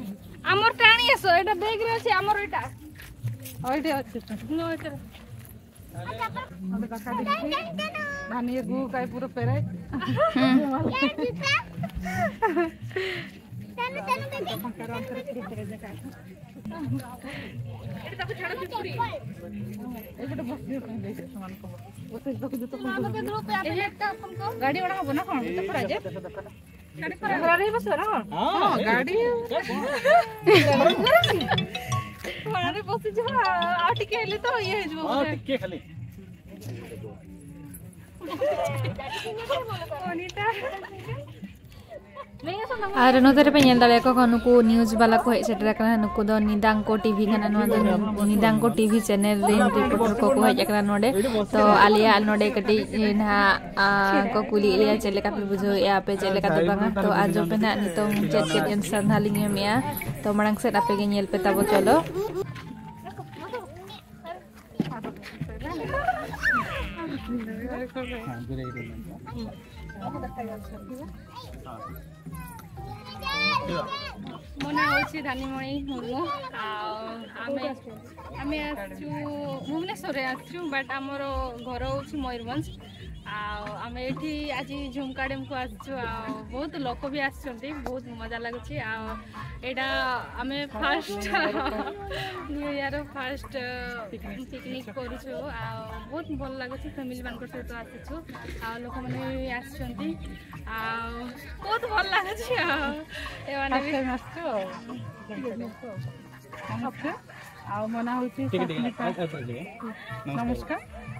ଆମର ଟା ଆଣି ଆସ, ଏଇଟା ବ୍ୟାଗ୍ରେ ଅଛି, ଆମର ଏଇଟା। ᱦᱳᱭ ᱰᱤ, ᱟᱪᱪᱷᱟ, ᱟᱪᱪᱷᱟ᱾ ᱱᱚᱜᱼᱚᱭ ᱪᱟᱞᱟᱜ᱾ ᱚᱸᱰᱮ ᱫᱟᱠᱟ ᱰᱮᱠᱪᱤ᱾ ᱫᱷᱟᱹᱱᱤ ᱟᱹᱜᱩ ᱠᱟᱭ ᱯᱩᱨᱟᱹ ᱯᱮᱨᱮᱡ᱾ ᱮᱴᱟᱜ ᱠᱚ ᱪᱷᱟᱲᱟ ᱪᱩᱯᱲᱤ᱾ ᱮᱴᱟᱜ ᱵᱚᱥ ᱫᱤᱭᱳ ᱛᱟᱦᱮᱸ ᱞᱟᱹᱭ ᱥᱚᱢᱟᱱ ᱠᱚ᱾ ᱵᱚᱥ ᱫᱚ ᱡᱚᱛᱚ ᱠᱷᱚᱱ ᱫᱚ ᱯᱮ ᱫᱩᱲᱩᱵ ᱯᱮ ᱟᱯᱮ᱾ ᱜᱟᱹᱰᱤ ᱚᱲᱟᱜ ᱦᱚᱸ ᱵᱚᱱᱟ ᱠᱷᱚᱱ ᱛᱚ ᱯᱨᱟᱭᱡᱮ᱾ ᱜᱟᱹᱰᱤ ᱯᱟᱨᱟ ᱨᱮ ᱵᱚᱥ ᱨᱮ ᱦᱚᱸ᱾ ᱦᱚᱸ, ᱜᱟᱹᱰᱤ᱾ ᱚᱲᱟᱜ ᱨᱮ ᱵᱚᱥ ᱦᱤᱡᱩᱜᱼᱟ᱾ ᱟᱨ ᱴᱤᱠᱮ ᱦᱮᱡ ᱞᱮ ᱛᱚ ᱤᱭᱟᱹ ᱦᱤᱡᱩᱜᱼᱟ ᱦᱚᱸ, ᱵᱚᱞᱮ᱾ ᱴᱤᱠᱮ ᱠᱷᱟᱹᱞᱤ᱾ ᱚᱱᱤᱴᱟ᱾ ᱟᱨ ᱱᱚᱛᱮ ᱨᱮᱯᱮ ᱧᱮᱞ ᱫᱟᱲᱮᱭᱟᱠᱚ ᱠᱟᱱᱟ, ᱱᱩᱠᱩ ᱱᱤᱭᱩᱡᱽ ᱵᱟᱞᱟ ᱠᱚ ᱦᱮᱡ ᱥᱮᱴᱮᱨ ᱟᱠᱟᱱᱟ᱾ ᱱᱩᱠᱩ ᱫᱚ ᱱᱤᱫᱟᱝᱠᱚ ᱴᱤᱵᱷᱤ ᱠᱟᱱᱟ, ᱱᱚᱣᱟ ᱫᱚ ᱱᱤᱫᱟᱝᱠᱚ ᱴᱤᱵᱷᱤ ᱪᱮᱱᱮᱞ ᱨᱮᱱ ᱨᱤᱯᱳᱨᱴᱟᱨ ᱠᱚᱠᱚ ᱦᱮᱡ ᱟᱠᱟᱱᱟ ᱱᱚᱰᱮ᱾ ᱛᱚ ᱟᱞᱮᱭᱟᱜ ᱱᱚᱰᱮ ᱠᱟᱹᱴᱤᱡ ᱱᱟᱦᱟᱜ, ᱟ, ᱠᱚ ᱠᱩᱞᱤᱭᱮᱫ ᱞᱮᱭᱟ, "ᱪᱮᱫ ᱞᱮᱠᱟ ᱯᱮ ᱵᱩᱡᱷᱟᱹᱣᱮᱫᱼᱟ ᱟᱯᱮ, ᱪᱮᱫ ᱞᱮᱠᱟ ᱫᱚ ᱵᱟᱝᱟ?" ᱛᱚ ᱟᱸᱡᱚᱢ ᱯᱮ ᱱᱟᱦᱟᱜ, ᱱᱤᱛᱚᱝ ᱪᱮᱫ ᱪᱮᱫ ᱮᱱᱥᱟᱨ ᱱᱟᱦᱟᱜ ᱞᱤᱧ ᱮᱢᱮᱫᱼᱟ᱾ ᱛᱚ ᱢᱟᱲᱟᱝ ᱥᱮᱫ ᱟᱯᱮ ᱜᱮ ᱧᱮᱞ ᱯᱮ ᱛᱟᱵᱚ, ᱪᱚᱞᱚ᱾ ମୋ ନାଁ ହେଉଛି ଧାନିମଣି ମୁର୍ମୁ। ଆଉ ଆମେ, ଆମେ ଆସିଛୁ, ଭୁବନେଶ୍ୱରରେ ଆସିଛୁ, ବଟ୍ ଆମର ଘର ହେଉଛି ମୟୂରଭଞ୍ଜ। ଆଉ ଆମେ ଏଠି ଆଜି ଝୁମକା ଡ୍ୟାମ୍କୁ ଆସିଛୁ। ଆଉ ବହୁତ ଲୋକ ବି ଆସିଛନ୍ତି, ବହୁତ ମଜା ଲାଗୁଛି। ଆଉ ଏଇଟା ଆମେ first new year first picnic କରୁଛୁ। ଆଉ ବହୁତ ଭଲ ଲାଗୁଛି, ଫ୍ୟାମିଲି ମାନଙ୍କ ସହିତ ଆସିଛୁ। ଆଉ ଲୋକମାନେ ବି ଆସିଛନ୍ତି। ଆଉ ବହୁତ ଭଲ ଲାଗୁଛି। ଆଉ ଏମାନେ ଫାଷ୍ଟ ବି ଟାଇମ୍ ଆସିଛୁ ଆଉ। ନମସ୍କାର। ଆଉ ମୋ ନାଁ ହେଉଛି ଟିକେ, ଟିକେ, ସସ୍ମିତା। ଆଉ, ଆଉ, ଆଉ, ଟିକେ। ନମସ୍କାର। ନମସ୍କାର।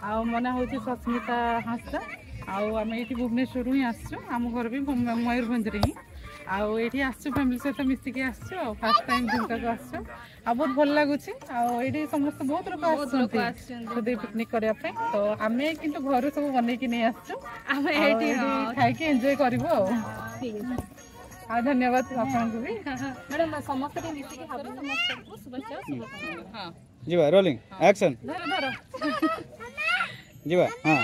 ଆଉ ମୋ ନାଁ ହେଉଛି ସସ୍ମିତା ହାଁସଦା। ଆଉ ଆମେ ଏଇଠି ଭୁବନେଶ୍ୱରରୁ ହିଁ ଆସିଛୁ। ଆମ ଘର ବି ଭୁ-, ମୟୂରଭଞ୍ଜରେ ହିଁ। ଆଉ ଏଇଠି ଆସିଛୁ, ଫ୍ୟାମିଲି ସହିତ ମିଶିକି ଆସିଛୁ। ଆଉ ଫାଷ୍ଟ ଟାଇମ୍ ଝୁମକାକୁ ଆସିଛୁ। ଆଉ ବହୁତ ଭଲ ଲାଗୁଛି। ଆଉ ଏଇଠି ସମସ୍ତେ ବହୁତ ଲୋକ ବହୁତ ଲୋକ ଆସୁଛନ୍ତି ଆସୁଛନ୍ତି। ଯଦି ପିକନିକ୍ କରିବା ପାଇଁ। ତ ଆମେ କିନ୍ତୁ ଘରୁ ସବୁ ବନେଇକି ନେଇ ଆସିଛୁ। ଆମେ ଆଉ ଏଇଠି, ଏଇଠି ହଁ। ଖାଇକି ଏନ୍ଜୟ କରିବୁ ଆଉ। ଠିକ୍ ଅଛି। ଆଉ ଧନ୍ୟବାଦ ଆପଣଙ୍କୁ ବି। ମ୍ୟାଡ଼ାମ, ସମସ୍ତେ ଟିକେ ମିଶିକି ଖାଇବୁ। ସମସ୍ତଙ୍କୁ ଶୁଭେଚ୍ଛା, ଶୁଭକାମନା। ହଁ। ଯିବା, ରୋଲିଂ, ଆକ୍ସନ୍। ଧର, ଧର। ଯିବା, ହଁ।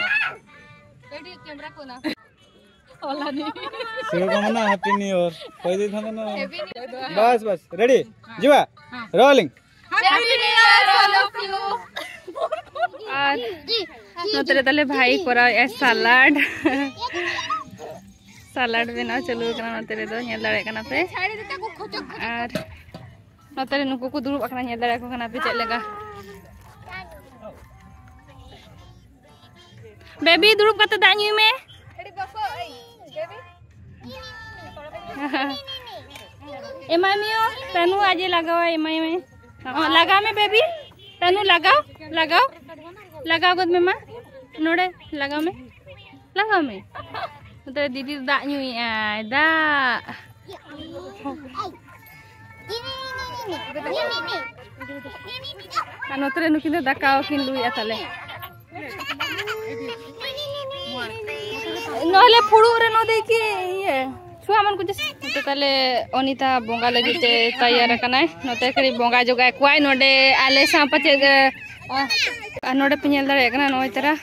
ଏଇଠି କ୍ୟାମେରାକୁ ନା। ଓଲାନି। ଶୁଭକାମନା, ହ୍ୟାପି ନ୍ୟୁ ଇୟର କହିଦେଇଥାନ୍ତ ନା। ହେବିନି। ବାସ୍, ବାସ୍, ରେଡି? ଯିବା। ହଁ। Rolling. Happy New Year, all of you. ᱟᱨ ᱱᱚᱛᱮ ᱨᱮ ᱛᱟᱞᱮ ᱵᱷᱟᱭ ᱠᱚᱨᱟᱣᱮᱫᱼᱟᱭ ᱥᱟᱞᱟᱰ᱾ ᱥᱟᱞᱟᱰ ᱵᱮᱱᱟᱣ ᱪᱟᱹᱞᱩ ᱟᱠᱟᱱᱟ ᱱᱚᱛᱮ ᱨᱮᱫᱚ, ᱧᱮᱞ ᱫᱟᱲᱮᱭᱟᱜ ᱠᱟᱱᱟ ᱯᱮ᱾ ᱟᱨ ᱱᱚᱛᱮ ᱨᱮ ᱱᱩᱠᱩ ᱠᱚ ᱫᱩᱲᱩᱵ ᱟᱠᱟᱱᱟ, ᱧᱮᱞ ᱫᱟᱲᱮᱭᱟᱠᱚ ᱠᱟᱱᱟ ᱯᱮ ᱪᱮᱫ ᱞᱮᱠᱟ᱾ ᱵᱮᱵᱤ, ᱫᱩᱲᱩᱵ ᱠᱟᱛᱮ ᱫᱟᱜ ᱧᱩᱭ ᱢᱮ᱾ ᱮᱢᱟᱭ ᱢᱮ ᱭᱳ, ᱛᱟᱱᱩ ᱟᱡ ᱮ ᱞᱟᱜᱟᱣᱟᱭ, ᱮᱢᱟᱭ ᱢᱮ᱾ ᱦᱚᱸ, ᱞᱟᱜᱟᱣ ᱢᱮ ᱵᱮᱵᱤ, ᱛᱟᱱᱩ ᱞᱟᱜᱟᱣ, ᱞᱟᱜᱟᱣ, ᱞᱟᱜᱟᱣ ᱜᱚᱫ ᱢᱮ ᱢᱟ, ᱱᱚᱰᱮ ᱞᱟᱜᱟᱣ ᱢᱮ, ᱞᱟᱜᱟᱣ ᱢᱮ᱾ ᱱᱚᱛᱮ ᱫᱤᱫᱤ ᱫᱟᱜ ᱧᱩᱭᱮᱫ ᱟᱭ, ᱫᱟᱜ᱾ ᱟᱨ ᱱᱚᱛᱮ ᱨᱮ ᱱᱩᱠᱤᱱ ᱫᱚ ᱫᱟᱠᱟ ᱠᱤᱱ ᱞᱩᱭᱮᱫᱼᱟ ᱛᱟᱞᱮ᱾ ᱱᱚᱦᱞᱮ ᱯᱷᱩᱲᱩᱜ ᱨᱮ ᱱᱚᱫᱮ ᱠᱤ ᱤᱭᱟᱹ ᱪᱷᱩᱣᱟ ᱢᱟᱱ ᱠᱚ ᱡᱮᱥᱮ᱾ ᱱᱚᱛᱮ ᱛᱟᱞᱮ ᱚᱱᱤᱛᱟ ᱵᱚᱸᱜᱟ ᱞᱟᱹᱜᱤᱫ ᱛᱮ ᱛᱟᱭᱟᱨ ᱟᱠᱟᱱᱟᱭ᱾ ᱱᱚᱛᱮ ᱠᱟᱹᱴᱤᱡ ᱵᱚᱸᱜᱟ ᱡᱚᱜᱟᱭ ᱠᱚᱣᱟᱭ ᱱᱚᱰᱮ ᱟᱞᱮ ᱥᱟᱶ ᱯᱟᱪᱮᱫ, ᱟ, ᱟᱨ ᱱᱚᱰᱮ ᱯᱮ ᱧᱮᱞ ᱫᱟᱲᱮᱭᱟᱜ ᱠᱟᱱᱟ ᱱᱚᱜᱼᱚᱭ ᱛᱟᱨᱟ,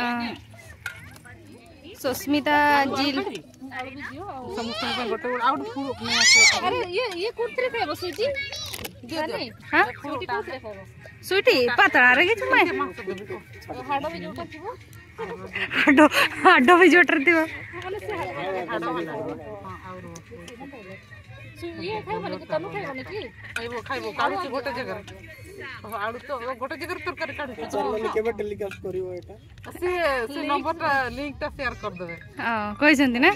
ᱟ, ᱥᱚᱥᱢᱤᱛᱟ ᱡᱤᱞ᱾ ᱟᱨᱮ, ᱤᱭᱟᱹ, ᱤᱭᱟᱹ ᱠᱩᱨᱛᱨᱤ ᱛᱮ ᱵᱚᱥᱩᱡᱤ᱾ ᱦᱮᱸ? ᱥᱩᱭᱴᱤ, ᱯᱟᱛᱲᱟ ᱨᱮᱜᱮ ᱪᱩᱢᱟᱭ᱾ ᱦᱟᱰᱚ, ᱦᱟᱰᱚ ᱵᱤᱡᱚᱴ ᱨᱮ ᱛᱤᱵᱟ᱾ ᱤᱭᱟᱹ ᱠᱷᱟᱭ ᱵᱟᱞᱮ ᱠᱤ, ᱛᱟᱱᱩ ᱠᱷᱟᱭ ᱵᱟᱞᱮ ᱠᱤ? ᱠᱷᱟᱭᱵᱚ, ᱠᱷᱟᱭᱵᱚ, ᱠᱟᱲᱩ ᱪᱮ ᱜᱚᱴᱟ ᱡᱟᱭᱜᱟ ᱨᱮ᱾ ᱟᱲᱩ ᱛᱚ ᱜᱚᱴᱟ ᱡᱟᱭᱜᱟ ᱨᱮ ᱛᱚᱨᱠᱟᱨᱤ ᱠᱟᱲᱩ ᱪᱮ। ଚାଲୁନି, କେବେ ଟେଲିକାଷ୍ଟ କରିବ ଏଇଟା? ସେ, ସେ ନମ୍ବରଟା, ଲିଙ୍କଟା ସେୟାର କରିଦେବେ। ହଁ, କହିଛନ୍ତି ନା?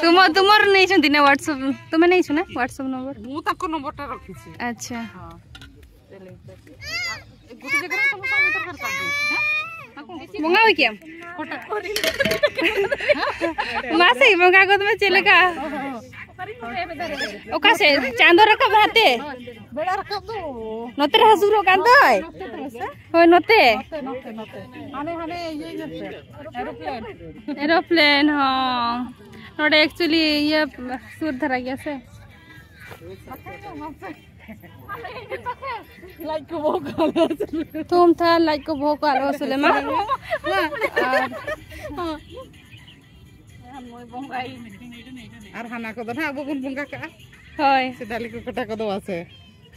ତୁମ, ତୁମର ନେଇଛନ୍ତି ନା WhatsApp? ତୁମେ ନେଇଛ ନା WhatsApp ନମ୍ବର? ମୁଁ ତାଙ୍କ ନମ୍ବରଟା ରଖିଛି। ଆଚ୍ଛା। ହଁ, ସେ ଲିଙ୍କଟା। ଆ, ଏ ଗୋଟେ ଜାଗାରେ ସମସ୍ତଙ୍କ ଭିତରେ କରିଦେବି। ବଙ୍ଗା ହୁଏ କିଆ? ᱢᱟᱥᱮ ᱵᱚᱸᱜᱟ ᱜᱚᱫ ᱢᱮ ᱪᱮᱫ ᱞᱮᱠᱟ? ᱚᱠᱟ ᱥᱮᱫ? ᱪᱟᱸᱫᱚ ᱨᱟᱠᱟᱵ ᱦᱟᱛᱮ? ᱵᱮᱲᱟ ᱨᱟᱠᱟᱵ ᱫᱚ᱾ ᱱᱚᱛᱮ ᱨᱮ ᱦᱟᱹᱥᱩᱨᱚᱜ ᱠᱟᱱ ᱫᱚᱭ᱾ ᱦᱳᱭ, ᱱᱚᱛᱮ᱾ ᱱᱚᱛᱮ, ᱱᱚᱛᱮ, ᱱᱚᱛᱮ᱾ ᱦᱟᱱᱮ, ᱦᱟᱱᱮ ᱤᱭᱟᱹ, ᱤᱭᱟᱹ ᱛᱮ, ᱮᱨᱳᱯᱞᱮᱱ᱾ ᱮᱨᱳᱯᱞᱮᱱ, ᱦᱚᱸ᱾ ᱱᱚᱰᱮ actually ᱤᱭᱟᱹ ᱥᱩᱨ ᱫᱷᱟᱨᱟ ᱜᱮᱭᱟ ᱥᱮ᱾ ᱞᱟᱡ ᱠᱚ ᱵᱚᱦᱚᱜ ᱠᱚ ᱟᱞᱚ ᱦᱟᱹᱥᱩ᱾ ᱛᱷᱩᱢ ᱛᱷᱟᱢ ᱞᱟᱡ ᱠᱚ ᱵᱚᱦᱚᱜ ᱠᱚ ᱟᱞᱚ ᱦᱟᱹᱥᱩ ᱞᱮᱢᱟ᱾ ᱟᱨ ᱟᱨ ᱦᱟᱱᱟ ᱠᱚᱫᱚ ᱱᱟᱦᱟᱜ ᱟᱵᱚ ᱵᱚᱱ ᱵᱚᱸᱜᱟ ᱠᱟᱜᱼᱟ᱾ ᱦᱳᱭ᱾ ᱥᱮ ᱫᱟᱞᱤ ᱠᱚ ᱠᱚᱴᱟ ᱠᱚᱫᱚ ᱵᱟᱥᱮ?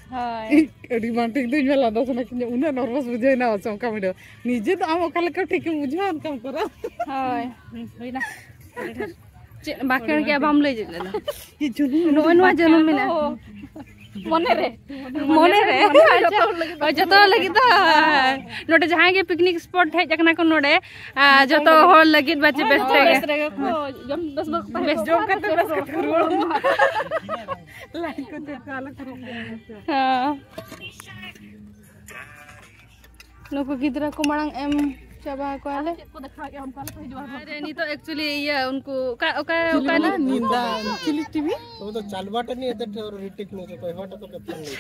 ᱦᱳᱭ᱾ ᱟᱹᱰᱤ ᱵᱟᱝ ᱴᱷᱤᱠ ᱫᱚ ᱤᱧ ᱢᱟ ᱞᱟᱸᱫᱟ ᱥᱟᱱᱟ ᱠᱤᱧᱟ, ᱩᱱᱟᱹᱜ ᱱᱟᱨᱵᱷᱟᱥ ᱵᱩᱡᱷᱟᱹᱣ ᱮᱱᱟ ᱥᱮ ᱚᱱᱠᱟ ᱵᱷᱤᱰᱤᱭᱳ᱾ ᱱᱤᱡᱮ ᱫᱚ ᱟᱢ ᱚᱠᱟ ᱞᱮᱠᱟ ᱴᱷᱤᱠ ᱮᱢ ᱵᱩᱡᱷᱟᱹᱣᱟ ᱚᱱᱠᱟᱢ ᱠᱚᱨᱟᱣ᱾ ᱦᱳᱭ᱾ ᱦᱩᱭᱱᱟ᱾ ᱪᱮᱫ ᱵᱟᱠᱷᱮᱲ ᱜᱮᱭᱟ ᱵᱟᱢ ᱞᱟᱹᱭ ᱞᱮᱫᱟ? ᱱᱚᱜᱼᱚᱭ ᱱᱚᱣᱟ ᱡᱟᱹᱱᱩᱢ ᱢᱮᱱᱟᱜᱼᱟ᱾ ᱢᱚᱱᱮ ᱨᱮ᱾ ᱢᱚᱱᱮ ᱨᱮ᱾ ᱡᱚᱛᱚ ᱦᱚᱲ ᱞᱟᱹᱜᱤᱫ ᱫᱚ᱾ ᱦᱳᱭ, ᱡᱚᱛᱚ ᱦᱚᱲ ᱞᱟᱹᱜᱤᱫ ᱫᱚ᱾ ᱱᱚᱰᱮ ᱡᱟᱦᱟᱸᱭ ᱜᱮ ᱯᱤᱠᱱᱤᱠ ᱥᱯᱚᱴ ᱦᱮᱡ ᱟᱠᱟᱱᱟ ᱠᱚ ᱱᱚᱰᱮ, ᱟᱨ ᱡᱚᱛᱚ ᱦᱚᱲ ᱞᱟᱹᱜᱤᱫ ᱵᱟᱪᱮ ᱵᱮᱥ ᱛᱮᱜᱮ᱾ ᱵᱮᱥ ᱨᱮᱜᱮ ᱠᱚ ᱡᱚᱢ ᱵᱮᱥ ᱵᱟᱠᱚ ᱛᱟᱦᱮᱸ ᱵᱮᱥ ᱡᱚᱢ ᱠᱟᱛᱮ ᱵᱮᱥ ᱠᱟᱛᱮ ᱠᱚ ᱨᱩᱣᱟᱹᱲ᱾ ᱞᱟᱭᱤᱱ ᱠᱚ ᱪᱮᱫ ᱠᱚ ᱟᱞᱚ ᱠᱚ ᱨᱩᱣᱟᱹᱲ᱾ ᱦᱮᱸ᱾ ᱱᱩᱠᱩ ᱜᱤᱫᱽᱨᱟᱹ ᱠᱚ ᱢᱟᱲᱟᱝ ᱮᱢ ᱪᱟᱵᱟ ᱠᱚᱣᱟᱞᱮ᱾ ᱪᱮᱫ ᱠᱚ ᱫᱮᱠᱷᱟᱣᱮᱫᱼᱟ ᱚᱱᱠᱟ ᱞᱮᱠᱟ ᱦᱤᱡᱩᱜᱼᱟ᱾ ᱟᱨ ᱱᱤᱛᱚᱜ actually ᱤᱭᱟᱹ ᱩᱱᱠᱩ ᱚᱠᱟ, ᱚᱠᱟ, ᱪᱤᱞᱤ ᱚᱠᱟ ᱠᱟᱱᱟ? ᱱᱤ-, ᱱᱤᱱᱫᱟ, ᱪᱤᱞᱤ ᱴᱤᱵᱷᱤ? ᱛᱚᱵᱮ ᱫᱚ ᱪᱟᱞᱵᱟᱴ ᱱᱤᱭᱮ ᱮᱛᱮ ᱴᱷᱮᱨ ᱨᱤᱴᱤᱠ ᱱᱤᱭᱮ ᱠᱚᱭ ᱦᱚᱴ ᱠᱚ ᱠᱟᱛᱷᱟ ᱞᱟᱹᱭ᱾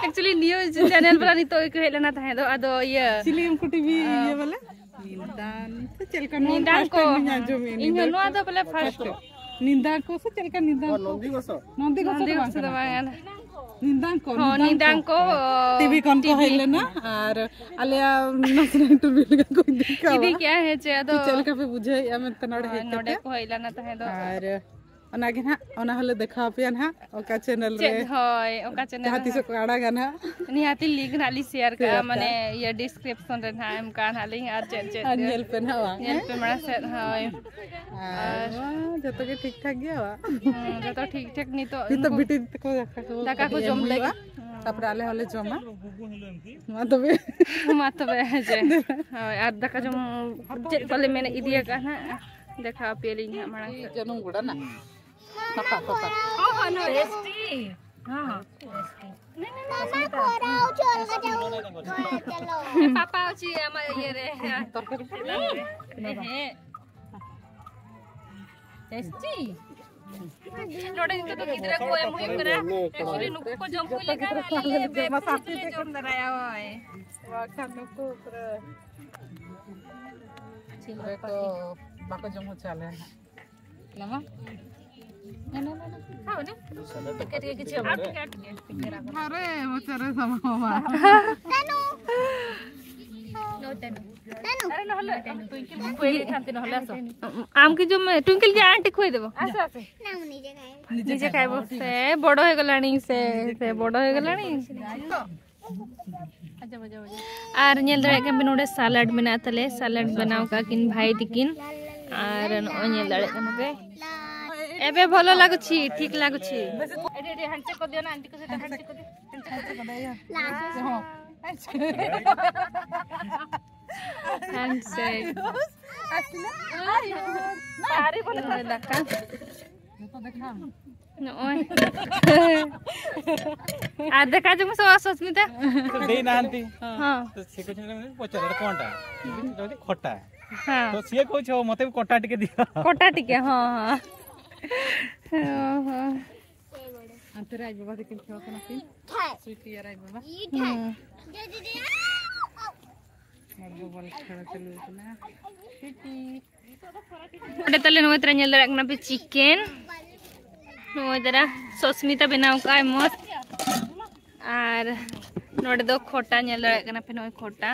Actually news channel ᱵᱟᱞᱟ ᱱᱤᱛᱚᱜ ᱜᱮᱠᱚ ᱦᱮᱡ ᱞᱮᱱᱟ ᱛᱟᱦᱮᱸ ᱫᱚ, ᱟᱫᱚ ᱤᱭᱟᱹ, ᱪᱤᱞᱤ ᱩᱱᱠᱩ ᱴᱤᱵᱷᱤ ᱤᱭᱟᱹ ᱵᱟᱞᱟ? ᱱᱤᱱᱫᱟᱱ ᱥᱮ ᱪᱮᱫ ᱞᱮᱠᱟ? ᱱᱚᱣᱟ ᱱᱤᱱᱫᱟᱱ first ᱠᱚ, time ᱤᱧ ᱟᱸᱡᱚᱢᱮᱫᱼᱟ, ᱤᱧ ᱦᱚᱸ ᱱᱤᱱᱫᱟᱱ ᱱᱚᱣᱟ ᱠᱚ᱾ ᱫᱚ ᱵᱚᱞᱮ first᱾ ᱱᱤᱱᱫᱟᱱ ᱠᱚ ᱥᱮ ᱪᱮᱫ ᱞᱮᱠᱟ ᱱᱤᱱᱫᱟᱱ ᱚ, ᱠᱚ? ᱱᱚᱱᱫᱤ ᱜᱚᱥᱚ? ᱱᱚᱱᱫᱤ ᱜᱚᱥᱚ ᱫᱚ ᱵᱟᱝ ᱠᱟᱱᱟ᱾ ᱱᱤᱱᱫᱟᱱ ᱠᱚ, ᱦᱚᱸ, ᱱᱤᱱᱫᱟᱱ ᱱᱤᱱᱫᱟᱱ ᱠᱚ, ᱠᱚ᱾ ᱴᱤᱵᱷᱤ ᱠᱷᱚᱱ ᱠᱚ ᱴᱤᱵᱷᱤ᱾ ᱦᱮᱡ ᱞᱮᱱᱟ ᱟᱨ ᱟᱞᱮᱭᱟᱜ ᱱᱟᱥᱮᱱᱟᱜ interview ᱞᱮᱠᱟ ᱠᱚ ᱤᱫᱤ ᱠᱟᱣᱟ᱾ ᱤᱫᱤ ᱠᱮᱜᱼᱟ, ᱦᱮᱸ ᱪᱮ, ᱟᱫᱚ ᱪᱮᱫ ᱞᱮᱠᱟ ᱯᱮ ᱵᱩᱡᱷᱟᱹᱣᱮᱫᱼᱟ ᱢᱮᱱᱛᱮ ᱱᱚᱰᱮ ᱦᱳᱭ, ᱦᱮᱡ ᱱᱚᱰᱮ ᱠᱟᱛᱮ? ᱠᱚ ᱦᱮᱡ ᱞᱮᱱᱟ ᱛᱟᱦᱮᱸ ᱫᱚ᱾ ᱟᱨ ᱚᱱᱟᱜᱮ ᱱᱟᱦᱟᱜ, ᱚᱱᱟ ᱦᱚᱸᱞᱮ ᱫᱮᱠᱷᱟᱣ ᱟᱯᱮᱭᱟ ᱱᱟᱦᱟᱜ, ᱚᱠᱟ channel ᱪᱮᱫ? ᱨᱮ ᱦᱳᱭ, ᱚᱠᱟ channel ᱡᱟᱦᱟᱸ ᱨᱮ ᱛᱤᱥᱚᱜ ᱱᱟᱦᱟᱜ? ᱠᱚ ᱟᱲᱟᱜᱟ ᱱᱟᱦᱟᱜ᱾ ᱱᱤᱦᱟᱹᱛᱤ link ᱱᱟᱦᱟᱜ ᱞᱤᱧ share ᱠᱟᱜᱼᱟ, share ᱢᱟᱱᱮ, ᱠᱟᱜᱼᱟ᱾ ᱤᱭᱟᱹ, description ᱨᱮ ᱱᱟᱦᱟᱜ ᱮᱢ ᱠᱟᱜᱼᱟ ᱱᱟᱦᱟᱜ ᱞᱤᱧ, ᱟᱨ ᱪᱮᱫ, ᱪᱮᱫ ᱟᱨ ᱜᱮ᱾ ᱧᱮᱞ ᱯᱮ ᱱᱟᱦᱟᱜ, ᱵᱟᱝ? ᱧᱮᱞ ᱯᱮ ᱢᱟᱲᱟᱝ ᱥᱮᱫ, ᱦᱳᱭ᱾ ᱟᱨ ᱟᱨ ᱢᱟ ᱡᱚᱛᱚ ᱜᱮ ᱴᱷᱤᱠ ᱴᱷᱟᱠ ᱜᱮᱭᱟ, ᱵᱟᱝ? ᱦᱩᱸ, ᱡᱚᱛᱚ ᱴᱷᱤᱠ ᱴᱷᱟᱠ ᱱᱤᱛᱚᱜ ᱱᱤᱛᱚᱜ ᱩᱱᱠᱩ ᱵᱤᱴᱤ ᱛᱟᱠᱚ ᱫᱟᱠᱟ ᱠᱚ ᱫᱟᱠᱟ ᱠᱚ ᱠᱟᱹᱴᱤᱡ ᱮᱢ ᱡᱚᱢ ᱦᱩᱭᱩᱜᱼᱟ᱾ ᱞᱟᱹᱜᱤᱫ᱾ ᱦᱩᱸ᱾ ᱛᱟᱯᱚᱨᱮ ᱟᱞᱮ ᱦᱚᱸᱞᱮ ᱡᱚᱢᱟ᱾ ᱢᱟ ᱛᱚᱵᱮ᱾ ᱢᱟ ᱛᱚᱵᱮ, ᱦᱮᱸ ᱡᱮ᱾ ᱦᱳᱭ, ᱟᱨ ᱫᱟᱠᱟ ᱡᱚᱢ ᱪᱮᱫ ᱠᱚᱞᱮ ᱢᱮᱱ ᱤᱫᱤᱭᱟᱠᱟᱜᱼᱟ ᱱᱟᱦᱟᱜ, ᱫᱮᱠᱷᱟᱣ ᱟᱯᱮᱭᱟᱞᱤᱧ ᱱᱟᱦᱟᱜ ᱢᱟᱲᱟᱝ ᱥᱮᱫ᱾ ᱡᱟᱹᱱᱩᱢ ᱜᱚᱰᱟ ᱱᱟ᱾ ᱯᱟᱯᱟ, ᱯᱟᱯᱟ᱾ ᱦᱚᱸ, ᱦᱚᱸ, ᱱᱚᱣᱟ ᱴᱮᱥᱴᱤ᱾ ᱦᱚᱸ, ᱦᱚᱸ, ᱴᱮᱥᱴᱤ᱾ ᱢᱟᱢᱟ ᱠᱚᱨᱟᱣ ᱪᱚᱞ ᱠᱟᱛᱮ ᱩᱱᱠᱩ ᱪᱚᱞᱚ᱾ ᱯᱟᱯᱟ ᱦᱚᱪᱚᱭᱮᱭᱟ ᱟᱢᱟᱜ ᱤᱭᱟᱹ ᱨᱮ᱾ ᱛᱚᱨᱠᱟᱨᱤ ᱠᱚ ᱦᱮᱸ᱾ ᱴᱮᱥᱴᱤ᱾ ᱱᱚᱰᱮ ᱱᱤᱛᱚᱜ ᱫᱚ ᱜᱤᱫᱽᱨᱟᱹ ᱠᱚ ᱮᱢ ᱦᱩᱭᱩᱜ ᱠᱟᱱᱟ᱾ Actually ᱱᱩᱠᱩ ᱠᱚ ᱡᱚᱢ ᱦᱩᱭ ᱞᱮᱠᱷᱟᱱ ᱟᱞᱮ ᱞᱮ ᱵᱮᱵ ᱥᱤᱨᱤᱡᱽ ᱞᱮ ᱡᱚᱢ ᱫᱟᱨᱟᱭᱟ, ᱦᱳᱭ᱾ ᱵᱟᱠᱷᱟᱱ ᱱᱩᱠᱩ ᱯᱩᱨᱟᱹ ᱪᱤᱞ ᱯᱩᱨᱟᱹ ᱠᱚ ᱵᱟᱠᱚ ᱡᱚᱢ ᱦᱚᱪᱚ ᱟᱞᱮᱭᱟ ᱱᱟᱦᱟᱜ᱾ ᱞᱟᱢᱟ? ᱱᱟ, ᱱᱟ, ᱱᱟ, ᱱᱟ᱾ ᱠᱷᱟᱣ ᱱᱟ᱾ ᱴᱤᱠᱟᱹ, ᱴᱤᱠᱟᱹ, ᱠᱤᱪᱷᱩ ᱟᱴᱠᱮ, ᱟᱴᱠᱮ, ᱴᱤᱠᱟᱹ ᱨᱟ᱾ ᱟᱨᱮ, ᱢᱚᱪᱟ ᱨᱮ ᱥᱟᱢᱟᱣᱟ᱾ ᱛᱟᱱᱩ᱾ ᱱᱚ ᱛᱟᱱᱩ᱾ ଆରେ ନହେଲେ ଟ୍ୱିଙ୍କଲ କୁ ଖୁଆଇ ଦେଇଥାନ୍ତି ନହେଲେ, ଆସ। ଆମ୍ କି ଜୁମ୍ ଟ୍ୱିଙ୍କଲ କି ଆଣ୍ଟି ଖୁଆଇ ଦେବ। ଆସ, ଆସ। ନା, ମୁଁ ନିଜେ ଖାଇବି। ନିଜେ ଖାଇବ। ସେ ବଡ଼ ହେଇଗଲାଣି, ସେ, ସେ ବଡ଼ ହେଇଗଲାଣି। ᱟᱨ ᱧᱮᱞ ᱫᱟᱲᱮᱭᱟᱜ ᱠᱟᱱ ᱯᱮ, ᱱᱚᱰᱮ ᱥᱟᱞᱟᱰ ᱢᱮᱱᱟᱜ ᱛᱟᱞᱮ, ᱥᱟᱞᱟᱰ ᱵᱮᱱᱟᱣ ᱠᱟᱜ ᱠᱤᱱ ᱵᱷᱟᱭ ᱛᱤᱠᱤᱱ᱾ ᱟᱨ ᱱᱚᱜᱼᱚᱭ ᱧᱮᱞ ᱫᱟᱲᱮᱭᱟᱜ ᱠᱟᱱᱟ ᱯᱮ, ᱮᱵᱮ ᱵᱷᱚᱞᱚ ᱞᱟଗୁଛି, ᱴᱷᱤᱠ ଲାଗୁଛି। ଏଠି, ଏଠି ହ୍ୟାଣ୍ଡସେକ୍ କରିଦିଅ ନା, ଆଣ୍ଟିଙ୍କ ସହିତ ହ୍ୟାଣ୍ଡସେକ୍ କରିଦିଅ। ହ୍ୟାଣ୍ଡସେକ୍। ଆସିଲେ। ଭାରି ଭଲ। ନଡେ ଡାକା। ନଡେ। ଆ, ଦେଖାଯିବୁ ସବୁ ସସ୍ମିତା। ଦେଇନାହାନ୍ତି। ହଁ। ତ ସେ କହୁଛନ୍ତି, "ପଚାର, ଏଇଟା କଣଟା?" ଯଦି ଖଟା। ହଁ। ତ ସିଏ କହୁଛି, "ହଉ, ମତେ ବି କଟା ଟିକେ ଦିଅ।" କଟା ଟିକେ, ହଁ, ହଁ। ଓହୋ। ᱟᱱᱛᱮ ᱨᱮ ᱟᱡ ᱵᱟᱵᱟ ᱛᱟᱹᱠᱤᱱ ᱠᱷᱮᱞ ᱠᱟᱱᱟ ᱠᱤᱱ᱾ ᱥᱩᱭᱴᱤ ᱟᱨ ᱟᱡ ᱵᱟᱵᱟ᱾ ᱦᱩᱸ᱾ ᱵᱚᱞ ᱠᱷᱮᱞ ᱪᱟᱹᱞᱩ ᱠᱟᱱᱟ᱾ ᱥᱩᱭᱴᱤ᱾ ᱱᱚᱰᱮ ᱛᱟᱞᱮ ᱱᱚᱜᱼᱚᱭ ᱛᱟᱨᱟ ᱧᱮᱞ ᱫᱟᱲᱮᱭᱟᱜ ᱠᱟᱱᱟ ᱯᱮ ᱪᱤᱠᱮᱱ᱾ ᱱᱚᱜᱼᱚᱭ ᱛᱟᱨᱟ ᱥᱚᱥᱢᱤᱛᱟ ᱵᱮᱱᱟᱣ ᱠᱟᱜᱼᱟᱭ ᱢᱚᱥᱛ᱾ ᱟᱨ ᱱᱚᱰᱮ ᱫᱚ ᱠᱷᱚᱴᱟ ᱧᱮᱞ ᱫᱟᱲᱮᱭᱟᱜ ᱠᱟᱱᱟ ᱯᱮ, ᱱᱚᱜᱼᱚᱭ ᱠᱷᱚᱴᱟ᱾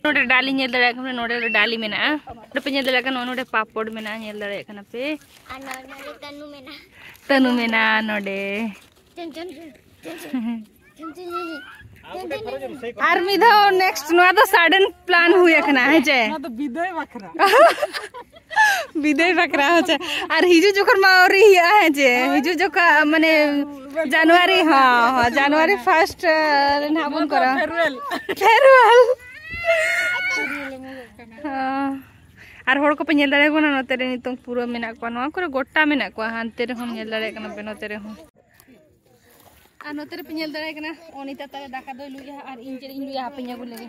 ᱱᱚᱰᱮ ᱰᱟᱞᱤ ᱧᱮᱞ ᱫᱟᱲᱮᱭᱟᱜ ᱠᱟᱱᱟ ᱯᱮ, ᱱᱚᱰᱮ ᱫᱚ ᱰᱟᱞᱤ ᱢᱮᱱᱟᱜᱼᱟ᱾ ᱱᱚᱰᱮ ᱯᱮ ᱧᱮᱞ ᱫᱟᱲᱮᱭᱟᱜ ᱠᱟᱱᱟ, ᱱᱚᱜᱼᱚᱭ ᱱᱚᱰᱮ ᱯᱟᱯᱚᱲ ᱢᱮᱱᱟᱜᱼᱟ, ᱧᱮᱞ ᱫᱟᱲᱮᱭᱟᱜ ᱠᱟᱱᱟ ᱯᱮ᱾ ᱟᱨ ᱱᱚᱰᱮ ᱛᱟᱹᱱᱩ ᱢᱮᱱᱟᱜᱼᱟ᱾ ᱛᱟᱹᱱᱩ ᱢᱮᱱᱟᱜᱼᱟ ᱱᱚᱰᱮ᱾ ᱪᱮᱱ, ᱪᱮᱱ, ᱪᱮᱱ, ᱪᱮᱱ, ᱪᱮᱱ, ᱪᱮᱱ, ᱪᱮᱱ, ᱪᱮᱱ᱾ ᱟᱨ ᱢᱤᱫ ᱫᱷᱟᱣ ᱱᱮᱠᱥᱴ ᱱᱚᱣᱟ ᱫᱚ ᱥᱟᱰᱮᱱ ᱯᱞᱟᱱ ᱦᱩᱭ ᱟᱠᱟᱱᱟ, ᱦᱮᱸ ᱪᱮ? ᱱᱚᱣᱟ ᱫᱚ ᱵᱤᱫᱟᱹᱭ ᱵᱟᱠᱷᱨᱟ᱾ ᱵᱤᱫᱟᱹᱭ ᱵᱟᱠᱷᱨᱟ, ᱦᱮᱸ ᱪᱮ? ᱟᱨ ᱦᱤᱡᱩᱜ ᱡᱚᱠᱷᱚᱱ ᱢᱟ ᱟᱹᱣᱨᱤ ᱦᱩᱭᱩᱜᱼᱟ, ᱦᱮᱸ ᱪᱮ? ᱦᱤᱡᱩᱜ ᱡᱚᱠᱷᱚᱱ ᱢᱟᱱᱮ ᱡᱟᱱᱩᱣᱟᱨᱤ, ᱦᱚᱸ, ᱦᱚᱸ, ᱡᱟᱱᱩᱣᱟᱨᱤ ᱯᱷᱟᱥᱴ ᱨᱮ ᱱᱟᱦᱟᱜ ᱵᱚᱱ ᱠᱚᱨᱟᱣᱟ᱾ ᱯᱷᱮᱭᱟᱨᱣᱮᱞ᱾ ᱯᱷᱮᱭᱟᱨᱣᱮᱞ᱾ ᱦᱚᱸ᱾ ᱟᱨ ᱦᱚᱲ ᱠᱚᱯᱮ ᱧᱮᱞ ᱫᱟᱲᱮᱭᱟᱠᱚ ᱠᱟᱱᱟ, ᱱᱚᱛᱮ ᱨᱮ ᱱᱤᱛᱚᱝ ᱯᱩᱨᱟᱹ ᱢᱮᱱᱟᱜ ᱠᱚᱣᱟ, ᱱᱚᱣᱟ ᱠᱚᱨᱮ ᱜᱚᱴᱟ ᱢᱮᱱᱟᱜ ᱠᱚᱣᱟ, ᱦᱟᱱᱛᱮ ᱨᱮᱦᱚᱸ ᱧᱮᱞ ᱫᱟᱲᱮᱭᱟᱜ ᱠᱟᱱᱟ ᱯᱮ, ᱱᱚᱛᱮ ᱨᱮᱦᱚᱸ᱾ ᱟᱨ ᱱᱚᱛᱮ ᱨᱮᱯᱮ ᱧᱮᱞ ᱫᱟᱲᱮᱭᱟᱜ ᱠᱟᱱᱟ, ᱚᱱᱤᱛᱟ ᱛᱟᱞᱮ ᱫᱟᱠᱟ ᱫᱚᱭ ᱞᱩᱭᱟ ᱟᱨ ᱤᱧ ᱪᱮᱫ ᱤᱧ ᱞᱩᱭᱟ, ᱦᱟᱯᱮᱧ ᱟᱹᱜᱩ ᱞᱮᱜᱮ᱾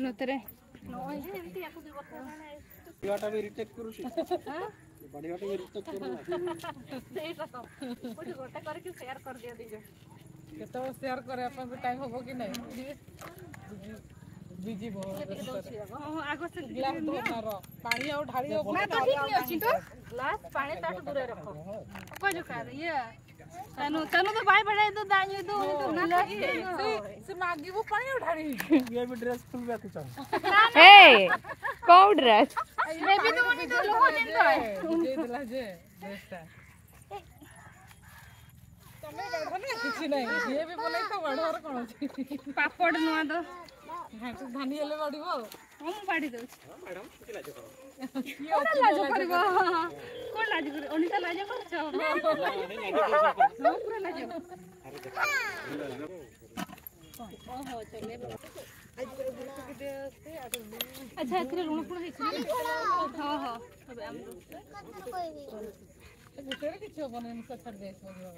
ᱱᱚᱛᱮ ᱨᱮ ᱱᱚᱜᱼᱚᱭ ᱡᱮ ᱮᱢᱛᱤ ᱟᱠᱚ ᱫᱩ ᱵᱟᱠᱚ ᱦᱟᱱᱟ ᱵᱟᱰᱤ ᱵᱟᱴᱟ ᱵᱤ ᱨᱤᱪᱟᱨᱡ ᱠᱚᱨᱩ ᱥᱮ? ᱦᱮᱸ? ᱵᱟᱰᱤ ᱵᱟᱴᱟ ᱵᱤ ᱨᱤᱪᱟᱨᱡ ᱠᱚᱨᱩ ᱥᱮ? ᱥᱮᱭ ᱛᱟᱠᱚ᱾ ᱢᱤᱫᱴᱤᱡ ᱜᱚᱴᱟ ᱠᱚᱨᱮ ᱠᱤ ᱥᱮᱭᱟᱨ ᱠᱚᱨ ᱫᱤᱭᱟ ᱫᱤᱡᱚ᱾ ᱡᱚᱛᱚ ᱥᱮᱭᱟᱨ ᱠᱚᱨᱮ ᱟᱯᱮ ᱠᱚ ᱴᱟᱭᱤᱢ ᱦᱚᱵᱚ ᱠᱤ ᱱᱟᱭ? ᱵᱤᱡᱤ ᱵᱚᱦᱚᱜ ᱨᱮ ᱥᱩᱛᱟᱹᱢ᱾ ᱦᱚᱸ, ᱟᱜᱚ ᱥᱮᱫ ᱜᱤᱞᱟᱥ ᱫᱚ ᱚᱱᱟ ᱨᱚ-, ᱯᱟଣି ଆଉ ଢାଳି ହବ ନା, ᱚᱱᱟ ᱫᱚ ᱛᱟᱨ ᱴᱷᱤᱠ ᱜᱮ ᱚᱪᱷᱤ ᱛᱚ᱾ ᱜᱞᱟᱥ ᱯᱟଣି ᱛᱟᱨ ᱫᱩᱨᱮ ᱨᱚᱠᱷᱚ᱾ ᱚᱠᱚᱭ ᱡᱚᱠᱷᱟ ᱨᱮ? ᱤᱭᱟᱹ, ᱛᱟᱱᱩ, ᱛᱟᱱᱩ ᱫᱚ ᱵᱟᱭ ᱵᱟᱲᱟᱭ ᱫᱚ ᱫᱟᱜ ᱧᱩ ᱫᱚ, ᱩᱱᱤ ᱫᱚ ᱚᱱᱟ ᱦᱳᱭ᱾ ᱛᱮᱜᱮ᱾ ᱥᱮ, ᱥᱮ ᱢᱟᱜᱤᱵᱚ ᱯᱟଣି ଆଉ ଢାଳି। ଇଏ ବି ଡ୍ରେସ୍ ଖୋଲିବାକୁ ଚାହୁଁ। ଏଇ, କୋଉ ଡ୍ରେସ୍? ବେବି ତ ଉଣି ତ ଲୋକ ଯେନ୍ ତ। ବୁଝେଇ ଦେଲା ଯେ ଡ୍ରେସ୍ଟା। ତମେ ବାଢ ନା, କିଛି ନାହିଁ। ଯିଏ ବି ବନେଇଥାଉ, ବାଢିବାର କ'ଣ ଅଛି? ପାପଡ଼ ନୂଆ ତ। ଘାଣ୍ଟୁ ଧାନି ହେଲେ ବାଢିବ ଆଉ। ହଁ, ମୁଁ ବାଢି ଦଉଛି। କ'ଣ ଲାଜ କରିବ? କ'ଣ ଲାଜ କରିବ? ଅନିତା ଲାଜ କରୁଛ? ହଁ, ପୁରା ଲାଜ। ଓହୋ, ଚଲେଇବ। ଆଚ୍ଛା, ଏଥିରେ ଲୁଣ ଫୁଣ ହେଇଛି ନା? ହଁ, ହଁ। ଏବେ ଆମର ଏ ଭିତରେ କିଛି ହବନି, ନିଶା ଛାଡି ଯାଇଥିବ ଦେହ।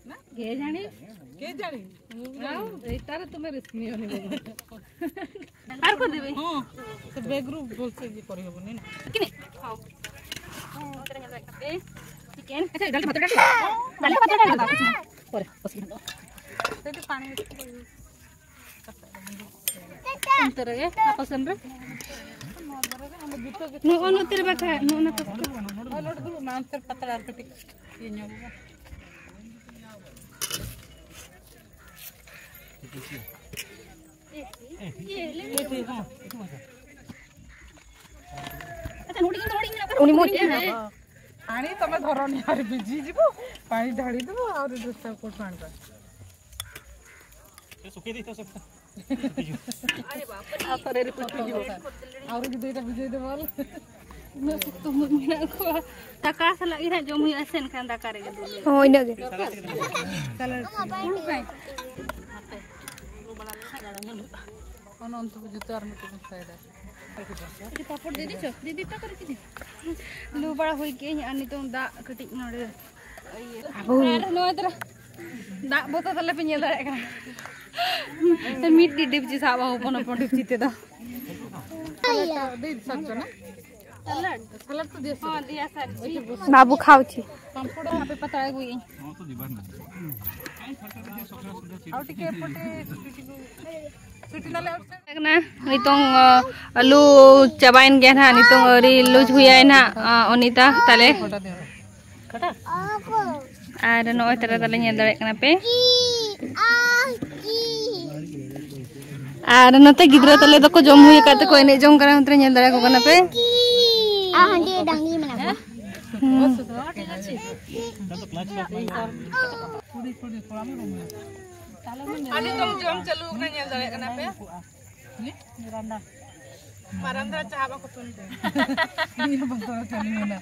ନା? କେ ଜାଣି? କେ ଜାଣି? ମୁଁ ବି ଆଉ ଜାଣିନି। ଏଇଟାରେ ତୁମେ ରିସ୍କ ନିଅନି ବାବା। ବାହାର କରିଦେବି। ହଁ, ସେ ବ୍ୟାଗ୍ରୁ ଭଲସେ ଇଏ କରିହବନି ନା। କି ନାଇଁ? ହଉ। ଏ, ଚିକେନ୍। ଆଚ୍ଛା, ଡାଲି ଭାତ, ଡାଲି। ଡାଲି ଭାତ, ଡାଲି ଭାତ। ପରେ, ବସିକି ଖାଇବ। ସେଇଠି ପାଣି ଅଛି। ଅନ୍ତରରେ, ଆପସନରେ। ନୁହଁ, ନୁହଁ, ତେରେ ବାଖା, ନୁହଁ, ନା, ତ। ମାଂସ ପତଳା କଟି। ଇଏ ନିଅ। ଆଚ୍ଛା, ନୁହଁ, ଟିକେ, ନୁହଁ, ଟିକେ। ପାଣି ତମେ ଧରନି, ଆରେ ଭିଜି ଯିବ, ପାଣି ଢାଳି ଦେବ, ଆହୁରି ଡ୍ରେସ୍ଟା କୋଉଠୁ ଆଣିବା? ସେ ଶୁଖେଇ ଦେଇଥିବ ସେପଟେ। ଆରେ ବାପ ରେ। ହାତରେ ରିପିଟ୍ ହେଇଯିବ। ଆହୁରି ଦୁଇଟା ଭିଜେଇ ଦେବ ହେଲେ। ᱛᱩᱢᱩᱫ ᱢᱮᱱᱟᱜ ᱠᱚᱣᱟ᱾ ᱫᱟᱠᱟ ᱥᱟᱞᱟᱜ ᱜᱮ ᱦᱟᱸᱜ ᱡᱚᱢ ᱦᱩᱭᱩᱜᱼᱟ ᱥᱮ ᱮᱱᱠᱷᱟᱱ ᱫᱟᱠᱟ ᱨᱮᱜᱮ ᱫᱩᱞ ᱦᱩᱭᱩᱜᱼᱟ᱾ ᱦᱳᱭ, ᱤᱱᱟᱹᱜᱮ᱾ ᱥᱟᱞᱟᱰ ᱠᱟᱛᱮ᱾ ᱦᱩᱲᱩ ᱠᱟᱭ᱾ ᱚᱱᱟ ᱚᱱᱛᱮ ᱡᱩᱛᱟᱹ ᱟᱨ ᱢᱤᱫᱴᱮᱱ ᱥᱟᱭᱰᱟ᱾ ᱯᱟᱯᱚᱲ ᱫᱤᱫᱤ ᱪᱚ, ᱫᱤᱫᱤ ᱴᱟᱠᱟ ᱨᱮ ᱫᱤᱫᱤ᱾ ᱞᱩ ᱵᱟᱲᱟ ᱦᱩᱭ ᱠᱮᱜ ᱟᱹᱧ ᱟᱨ ᱱᱤᱛᱚᱝ ᱫᱟᱜ ᱠᱟᱹᱴᱤᱡ ᱱᱚᱰᱮ᱾ ᱟᱵᱚ᱾ ᱟᱨ ᱱᱚᱣᱟ ᱫᱟᱨᱟ ᱫᱟᱜ ᱵᱚᱛᱚᱞ ᱛᱟᱞᱮ ᱯᱮ ᱧᱮᱞ ᱫᱟᱲᱮᱭᱟᱜ ᱠᱟᱱᱟ᱾ ᱢᱤᱫᱴᱤᱡ ᱰᱤᱯᱪᱤ ᱥᱟᱵ ᱦᱚᱯᱚᱱ ᱦᱚᱯᱚᱱ ᱰᱤᱯᱪᱤ ᱛᱮᱫᱚ᱾ ᱟᱹᱰᱤ ᱥᱟᱡᱚᱱᱟ᱾ ᱥᱟᱞᱟᱰ ᱫᱚ ᱫᱤᱭᱟ ᱥᱟᱞᱟᱰ᱾ ᱦᱚᱸ, ᱫᱤᱭᱟ ᱥᱟᱞᱟᱰ᱾ ᱵᱟᱵᱩ ᱠᱷᱟᱣᱪᱤ᱾ ᱯᱟᱢᱯᱚᱲ ᱦᱟᱯᱮ ᱯᱟᱛᱲᱟ ᱟᱹᱜᱩᱭᱟᱹᱧ᱾ ᱟᱨ ᱴᱤᱠᱮ ᱯᱚᱴᱮ ᱥᱩᱴᱤ ᱱᱟᱞᱮ᱾ ᱠᱟᱱᱟ᱾ ᱱᱤᱛᱚᱝ, ᱚ, ᱟᱹᱞᱩ ᱪᱟᱵᱟᱭᱮᱱ ᱜᱮᱭᱟ ᱱᱟᱦᱟᱜ᱾ ᱱᱤᱛᱚᱝ ᱟᱹᱣᱨᱤ ᱞᱩᱡᱽ ᱦᱩᱭᱟᱭ ᱱᱟᱦᱟᱜ, ᱚ, ᱚᱱᱤᱛᱟ ᱛᱟᱞᱮ᱾ ᱟᱨ ᱱᱚᱜᱼᱚᱭ ᱛᱟᱞᱮ ᱛᱟᱞᱮ ᱧᱮᱞ ᱫᱟᱲᱮᱭᱟᱜ ᱠᱟᱱᱟ ᱯᱮ᱾ ᱟᱨ ᱱᱚᱛᱮ ᱜᱤᱫᱽᱨᱟᱹ ᱛᱟᱞᱮ ᱫᱚᱠᱚ ᱡᱚᱢ ᱦᱩᱭ ᱟᱠᱟᱫ ᱛᱮᱠᱚ ᱮᱱᱮᱡ ᱡᱚᱝ ᱠᱟᱱᱟ᱾ ᱱᱚᱛᱮ ᱨᱮ ᱧᱮᱞ ᱫᱟᱲᱮᱭᱟᱠᱚ ᱠᱟᱱᱟ ᱯᱮ᱾ ᱟᱨ ᱦᱟᱸᱰᱮ ᱰᱟᱝᱨᱤ ᱢᱮᱱᱟᱜ ᱠᱚᱣᱟ᱾ ᱦᱩᱸ᱾ ᱟᱹᱰᱤ ᱛᱚᱞ ᱡᱚᱢ ᱪᱟᱹᱞᱩ ᱟᱠᱟᱱᱟ, ᱧᱮᱞ ᱫᱟᱲᱮᱭᱟᱜ ᱠᱟᱱᱟ ᱯᱮ᱾ ᱢᱟᱨᱟᱝ ᱫᱷᱟᱨᱟ ᱪᱟᱦᱟᱵ ᱟᱠᱚ ᱛᱚ ᱱᱤᱛᱚᱜ᱾ ᱤᱧ ᱦᱚᱸ ᱵᱚᱛᱚᱨ ᱠᱟᱹᱱᱟᱹᱧ ᱚᱱᱟ᱾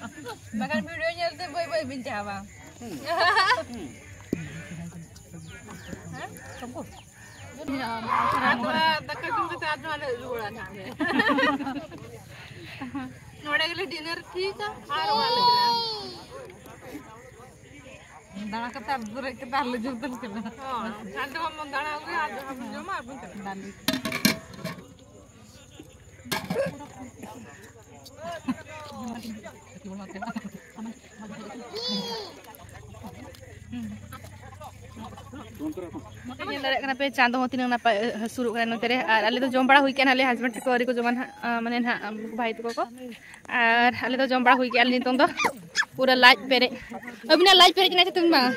ᱵᱟᱠᱷᱟᱱ ᱵᱷᱤᱰᱤᱭᱳ ᱧᱮᱞᱛᱮ ᱵᱟᱹᱭ ᱵᱟᱹᱭ ᱵᱤᱱ ᱪᱟᱦᱟᱵᱟ᱾ ᱦᱮᱸ? ᱟᱨ ᱛᱷᱚᱲᱟ ᱫᱟᱠᱟ ᱡᱚᱢ ᱠᱟᱛᱮ ᱟᱨ ᱱᱚᱣᱟ ᱞᱮ ᱨᱩᱣᱟᱹᱲᱟ ᱱᱟᱦᱟᱜ᱾ ᱱᱚᱰᱮ ᱜᱮᱞᱮ ᱰᱤᱱᱟᱨ ᱴᱷᱤᱠᱟ ᱟᱨ ᱚᱲᱟᱜ ᱞᱮ ᱪᱟᱞᱟᱜᱼᱟ᱾ ᱫᱟᱬᱟ ᱠᱟᱛᱮ ᱟᱨ ᱫᱩᱨᱮᱡ ᱠᱟᱛᱮ ᱟᱨ ᱞᱮ ᱡᱚᱢ ᱛᱟᱞᱮ ᱠᱟᱱᱟ᱾ ᱦᱳᱭ, ᱟᱨ ᱫᱚ ᱵᱚᱱ ᱫᱟᱬᱟ ᱟᱹᱜᱩᱭᱟ, ᱟᱨ ᱫᱚ ᱵᱚᱱ ᱡᱚᱢᱟ, ᱟᱨ ᱵᱚᱱ ᱪᱟᱞᱟᱜᱼᱟ᱾ ᱫᱟᱞᱤ᱾ ᱧᱮᱞ ᱫᱟᱲᱮᱭᱟᱜ ᱠᱟᱱᱟ ᱯᱮ, ᱪᱟᱸᱫᱚ ᱦᱚᱸ ᱛᱤᱱᱟᱹᱜ ᱱᱟᱯᱟᱭ ᱦᱟᱹᱥᱩᱨᱚᱜ ᱠᱟᱱᱟ ᱱᱚᱛᱮ ᱨᱮ᱾ ᱟᱨ ᱟᱞᱮ ᱫᱚ ᱡᱚᱢ ᱵᱟᱲᱟ ᱦᱩᱭ ᱠᱟᱱᱟ, ᱟᱞᱮ ᱦᱟᱥᱵᱮᱱᱰ ᱛᱟᱠᱚ ᱟᱹᱣᱨᱤ ᱠᱚ ᱡᱚᱢᱟ ᱱᱟᱦᱟᱜ, ᱟᱸ, ᱢᱟᱱᱮ ᱱᱟᱦᱟᱜ, ᱟᱢ, ᱵᱷᱟᱭ ᱛᱟᱠᱚ ᱠᱚ᱾ ᱟᱨ ᱟᱞᱮ ᱫᱚ ᱡᱚᱢ ᱵᱟᱲᱟ ᱦᱩᱭ ᱠᱮᱜᱼᱟ ᱞᱮ ᱱᱤᱛᱚᱝ ᱫᱚ᱾ ᱯᱩᱨᱟᱹ ᱞᱟᱡ ᱯᱮᱨᱮᱡ᱾ ᱟᱹᱵᱤᱱᱟᱜ ᱞᱟᱡ ᱯᱮᱨᱮᱡ ᱠᱟᱱᱟ ᱪᱮ ᱛᱩᱢ ᱵᱟᱝ?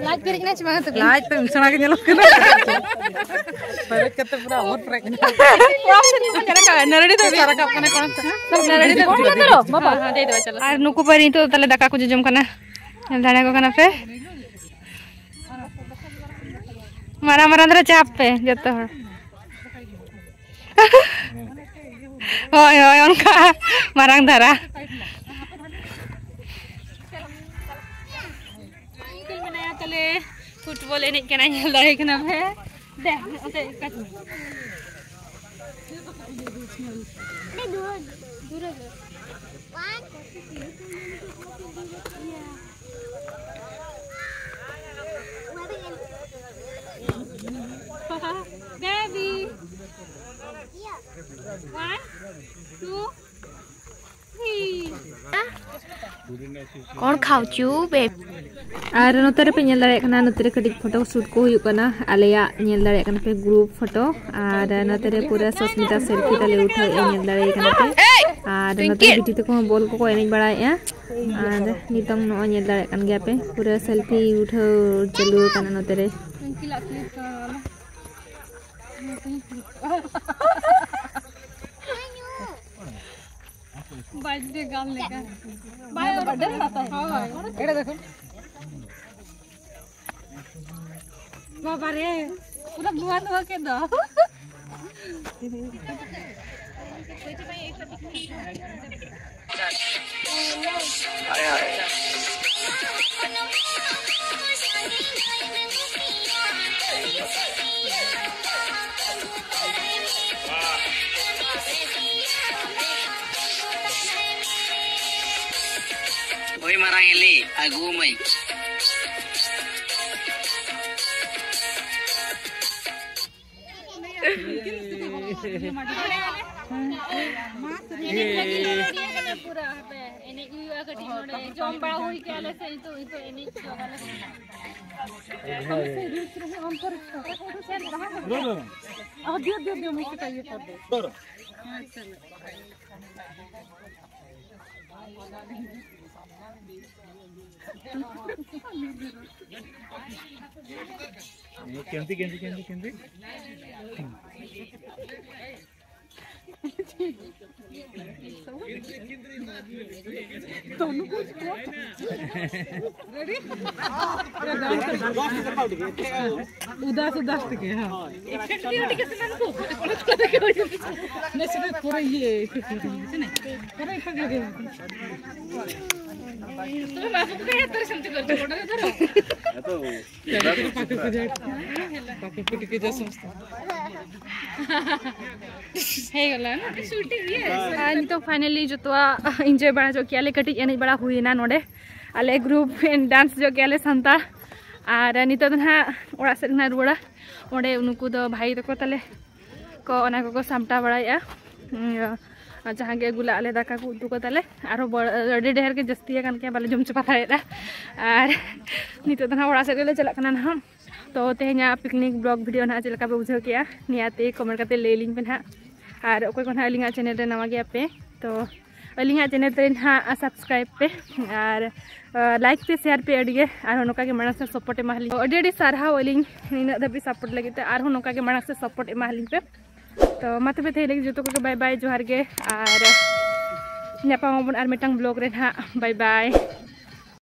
ᱞᱟᱡ ᱯᱮᱨᱮᱡ ᱠᱟᱱᱟ ᱪᱮ ᱵᱟᱝ ᱛᱟᱹᱵᱤᱱ? ᱞᱟᱡ ᱛᱚ ᱢᱤᱥᱟᱬᱟ ᱜᱮ ᱧᱮᱞᱚᱜ ᱠᱟᱱᱟ᱾ ᱯᱮᱨᱮᱡ ᱠᱟᱛᱮ ᱯᱩᱨᱟᱹ ᱚᱵᱚᱨ ᱯᱮᱨᱮᱡ ᱮᱱᱟ᱾ ᱱᱟᱨᱟᱲᱤ ᱫᱚ ᱨᱟᱠᱟᱵ ᱠᱟᱱᱟ ᱠᱚᱲᱟ᱾ ᱱᱟᱨᱟᱲᱤ ᱫᱚ ᱵᱟᱵᱟ᱾ ᱦᱮᱸ, ᱫᱮᱡ ᱫᱚ ᱪᱟᱞᱟᱜ᱾ ᱟᱨ ᱱᱩᱠᱩ ᱯᱟᱹᱨᱤ ᱱᱤᱛᱚᱜ ᱫᱚ ᱛᱟᱦᱞᱮ ᱫᱟᱠᱟ ᱠᱚ ᱡᱚᱡᱚᱢ ᱠᱟᱱᱟ᱾ ᱧᱮᱞ ᱫᱟᱲᱮᱭᱟᱠᱚ ᱠᱟᱱᱟ ᱯᱮ᱾ ᱢᱟᱨᱟᱝ ᱢᱟᱨᱟᱝ ᱫᱷᱟᱨᱟ ᱪᱟᱯ ᱯᱮ ᱡᱚᱛᱚ ᱦᱚᱲ᱾ ᱦᱳᱭ, ᱦᱳᱭ, ᱚᱱᱠᱟ ᱢᱟᱨᱟᱝ ᱫᱷᱟᱨᱟ᱾ ᱟᱝᱠᱮᱞ ᱢᱮᱱᱟᱭᱟ ᱛᱟᱞᱮ, ᱯᱷᱩᱴᱵᱚᱞ ᱮᱱᱮᱡ ᱠᱟᱱᱟᱭ, ᱧᱮᱞ ᱫᱟᱲᱮ ᱠᱟᱱᱟ ᱯᱮ᱾ ᱫᱮ, ᱚᱱᱛᱮ ᱠᱟᱹᱴᱤᱡ᱾ ᱫᱩᱨᱮ ᱜᱮ᱾ Baby. One, two. कौन खाऊचू बे? ᱟᱨ ᱱᱚᱛᱮ ᱨᱮᱯᱮ ᱧᱮᱞ ᱫᱟᱲᱮᱭᱟᱜ ᱠᱟᱱᱟ, ᱱᱚᱛᱮ ᱨᱮ ᱠᱟᱹᱴᱤᱡ ᱯᱷᱳᱴᱳ ᱥᱩᱴ ᱠᱚ ᱦᱩᱭᱩᱜ ᱠᱟᱱᱟ, ᱟᱞᱮᱭᱟᱜ ᱧᱮᱞ ᱫᱟᱲᱮᱭᱟᱜ ᱠᱟᱱᱟ ᱯᱮ ᱜᱨᱩᱯ ᱯᱷᱳᱴᱳ᱾ ᱟᱨ ᱱᱚᱛᱮ ᱨᱮ ᱯᱩᱨᱟᱹ ᱥᱚᱥᱢᱤᱛᱟ ᱥᱮᱞᱯᱷᱤ ᱛᱟᱞᱮ ᱩᱴᱷᱟᱹᱣᱮᱫᱼᱟ, ᱧᱮᱞ ᱫᱟᱲᱮᱭᱟᱜ ᱠᱟᱱᱟ ᱯᱮ᱾ ᱟᱨ ᱱᱚᱛᱮ ᱨᱮ ᱵᱤᱴᱤ ᱛᱟᱠᱚ ᱦᱚᱸ ᱵᱚᱞ ᱠᱚᱠᱚ ᱮᱱᱮᱡ ᱵᱟᱲᱟᱭᱮᱫᱼᱟ᱾ ᱟᱨ ᱱᱤᱛᱚᱝ ᱱᱚᱜᱼᱚᱭ ᱧᱮᱞ ᱫᱟᱲᱮᱭᱟᱜ ᱠᱟᱱ ᱜᱮᱭᱟ ᱯᱮ, ᱯᱩᱨᱟᱹ ᱥᱮᱞᱯᱷᱤ ᱩᱴᱷᱟᱹᱣ ᱪᱟᱹᱞᱩ ᱟᱠᱟᱱᱟ ᱱᱚᱛᱮ ᱨᱮ᱾ ᱵᱟᱡᱽᱡᱮ ᱜᱟᱢ ᱞᱮᱠᱟ᱾ ᱵᱟᱭ ᱵᱟᱰᱮ ᱞᱟᱛᱟᱭ᱾ ᱦᱳᱭ᱾ ᱮᱲᱮ ᱫᱮᱠᱷᱩᱱ᱾ ᱵᱟᱵᱟ ᱨᱮ, ᱯᱩᱨᱟᱹ ᱱᱚᱣᱟ ᱱᱚᱣᱟ ᱠᱮᱫ ᱫᱚ᱾ ᱳᱭ ᱢᱟᱨᱟᱝ ᱮᱞᱤ, ᱟᱹᱜᱩ ᱟᱹᱢᱟᱹᱧ᱾ ᱮᱱᱮᱡ ᱞᱟᱹᱜᱤᱫ ᱞᱮ ᱨᱮᱰᱤ ᱟᱠᱟᱱᱟ ᱯᱩᱨᱟᱹ᱾ ᱦᱟᱯᱮ, ᱮᱱᱮᱡ ᱦᱩᱭᱩᱜᱼᱟ ᱠᱟᱹᱴᱤᱡ ᱱᱚᱰᱮ᱾ ᱡᱚᱢ ᱵᱟᱲᱟ ᱦᱩᱭ ᱠᱮᱜᱼᱟ ᱞᱮ ᱥᱮ, ᱱᱤᱛᱚᱜ, ᱱᱤᱛᱚᱜ ᱮᱱᱮᱡ ᱦᱚᱪᱚ ᱠᱟᱞᱮ ᱠᱟᱱᱟ᱾ ᱟᱨ ᱫᱤᱭᱳ, ᱫᱤᱭᱳ, ᱫᱤᱭᱳ, ᱢᱩᱪᱟᱹᱫ ᱤᱭᱟᱹ ᱯᱚᱨ ᱫᱚ᱾ ᱠᱮᱱᱛᱤ, ᱠᱮᱱᱛᱤ, ᱠᱮᱱᱛᱤ, ᱠᱮᱱᱛᱤ᱾ उदास उदास ᱛᱮᱜᱮ, ᱦᱮᱸ᱾ ᱱᱟᱥᱮᱱᱟᱜ ᱯᱚᱨᱮ ᱤᱭᱟᱹ, ᱯᱚᱨᱮ ᱠᱷᱟᱱ ᱜᱮ᱾ ᱛᱚᱵᱮ ᱵᱟᱹᱵᱩ ᱠᱚ ᱦᱮᱡ ᱩᱛᱟᱹᱨ ᱥᱮᱱ ᱛᱮ ᱜᱚᱞᱯᱚ ᱜᱚᱰᱟ ᱨᱮ ᱫᱷᱚᱨᱚ᱾ ᱯᱟᱠᱩ ᱯᱤᱴᱤ ᱠᱚ ᱡᱟ ᱥᱚᱢᱚᱥᱛᱟ᱾ ᱦᱮᱡ ᱜᱚᱞᱟ ᱱᱟ ᱥᱩᱴᱤ ᱤᱭᱟᱹ᱾ ᱟᱨ ᱱᱤᱛᱚᱜ finally ᱡᱚᱛᱚᱣᱟᱜ enjoy ᱵᱟᱲᱟ ᱧᱚᱜ ᱠᱮᱜᱼᱟ ᱞᱮ, ᱠᱟᱹᱴᱤᱡ ᱮᱱᱮᱡ ᱵᱟᱲᱟ ᱦᱩᱭᱮᱱᱟ ᱱᱚᱰᱮ᱾ ᱟᱞᱮ group dance ᱧᱚᱜ ᱠᱮᱜᱼᱟ ᱞᱮ ᱥᱟᱱᱛᱟᱲ᱾ ᱟᱨ ᱱᱤᱛᱚᱜ ᱫᱚ ᱱᱟᱦᱟᱜ ᱚᱲᱟᱜ ᱥᱮᱫ ᱱᱟᱦᱟᱜ ᱨᱩᱣᱟᱹᱲᱟ᱾ ᱚᱸᱰᱮ ᱩᱱᱠᱩ ᱫᱚ ᱵᱷᱟᱭ ᱛᱟᱠᱚ ᱛᱟᱞᱮ ᱠᱚ ᱚᱱᱟ ᱠᱚᱠᱚ ᱥᱟᱢᱴᱟᱣ ᱵᱟᱲᱟᱭᱮᱫᱼᱟ᱾ ᱤᱭᱟᱹ, ᱟᱨ ᱡᱟᱦᱟᱸ ᱜᱮ ᱟᱹᱜᱩ ᱞᱟᱜ ᱞᱮ, ᱫᱟᱠᱟ ᱠᱚ ᱩᱛᱩ ᱠᱚ ᱛᱟᱞᱮ, ᱟᱨᱦᱚᱸ ᱵᱚ-, ᱟᱹᱰᱤ ᱰᱷᱮᱨ ᱜᱮ ᱡᱟᱹᱥᱛᱤ ᱟᱠᱟᱱ ᱜᱮᱭᱟ, ᱵᱟᱞᱮ ᱡᱚᱢ ᱪᱟᱵᱟ ᱫᱟᱲᱮᱭᱟᱫᱟ᱾ ᱟᱨ ᱱᱤᱛᱚᱜ ᱫᱚ ᱱᱟᱦᱟᱜ ᱚᱲᱟᱜ ᱥᱮᱫ ᱜᱮᱞᱮ ᱪᱟᱞᱟᱜ ᱠᱟᱱᱟ ᱱᱟᱦᱟᱜ᱾ ᱛᱚ ᱛᱮᱦᱮᱧᱟᱜ picnic vlog video ᱱᱟᱦᱟᱜ ᱪᱮᱫ ᱞᱮᱠᱟ ᱯᱮ ᱵᱩᱡᱷᱟᱹᱣ ᱠᱮᱜᱼᱟ, ᱱᱤᱭᱟᱹᱛᱮ comment ᱠᱟᱛᱮ ᱞᱟᱹᱭ ᱟᱹᱞᱤᱧ ᱯᱮ ᱱᱟᱦᱟᱜ᱾ ᱟᱨ ᱚᱠᱚᱭ ᱠᱚ ᱱᱟᱦᱟᱜ ᱟᱹᱞᱤᱧᱟᱜ channel ᱨᱮ ᱱᱟᱣᱟ ᱜᱮᱭᱟ ᱯᱮ, ᱛᱚ ᱟᱹᱞᱤᱧᱟᱜ channel ᱨᱮ ᱱᱟᱦᱟᱜ subscribe ᱯᱮ ᱟᱨ like ᱯᱮ, share ᱯᱮ ᱟᱹᱰᱤ ᱜᱮ᱾ ᱟᱨᱦᱚᱸ ᱱᱚᱝᱠᱟ ᱜᱮ ᱢᱟᱲᱟᱝ ᱥᱮᱫ support ᱮᱢᱟ ᱞᱤᱧ᱾ ᱟᱹᱰᱤ ᱟᱹᱰᱤ ᱥᱟᱨᱦᱟᱣ ᱟᱹᱞᱤᱧ ᱱᱤᱱᱟᱹᱜ ᱫᱷᱟᱹᱵᱤᱡ support ᱞᱟᱹᱜᱤᱫ ᱛᱮ᱾ ᱟᱨᱦᱚᱸ ᱱᱚᱝᱠᱟ ᱜᱮ ᱢᱟᱲᱟᱝ ᱥᱮᱫ support ᱮᱢᱟ ᱞᱤᱧ ᱯᱮ᱾ ᱛᱚ ᱢᱟ ᱛᱚᱵᱮ ᱛᱮᱦᱮᱧ ᱞᱟᱹᱜᱤᱫ ᱡᱚᱛᱚ ᱠᱚᱜᱮ bye bye, ᱡᱚᱦᱟᱨ ᱜᱮ, ᱟᱨ ᱧᱟᱯᱟᱢ ᱟᱵᱚᱱ ᱟᱨ ᱢᱤᱫᱴᱟᱝ vlog ᱨᱮ ᱱᱟᱦᱟᱜ᱾ Bye bye᱾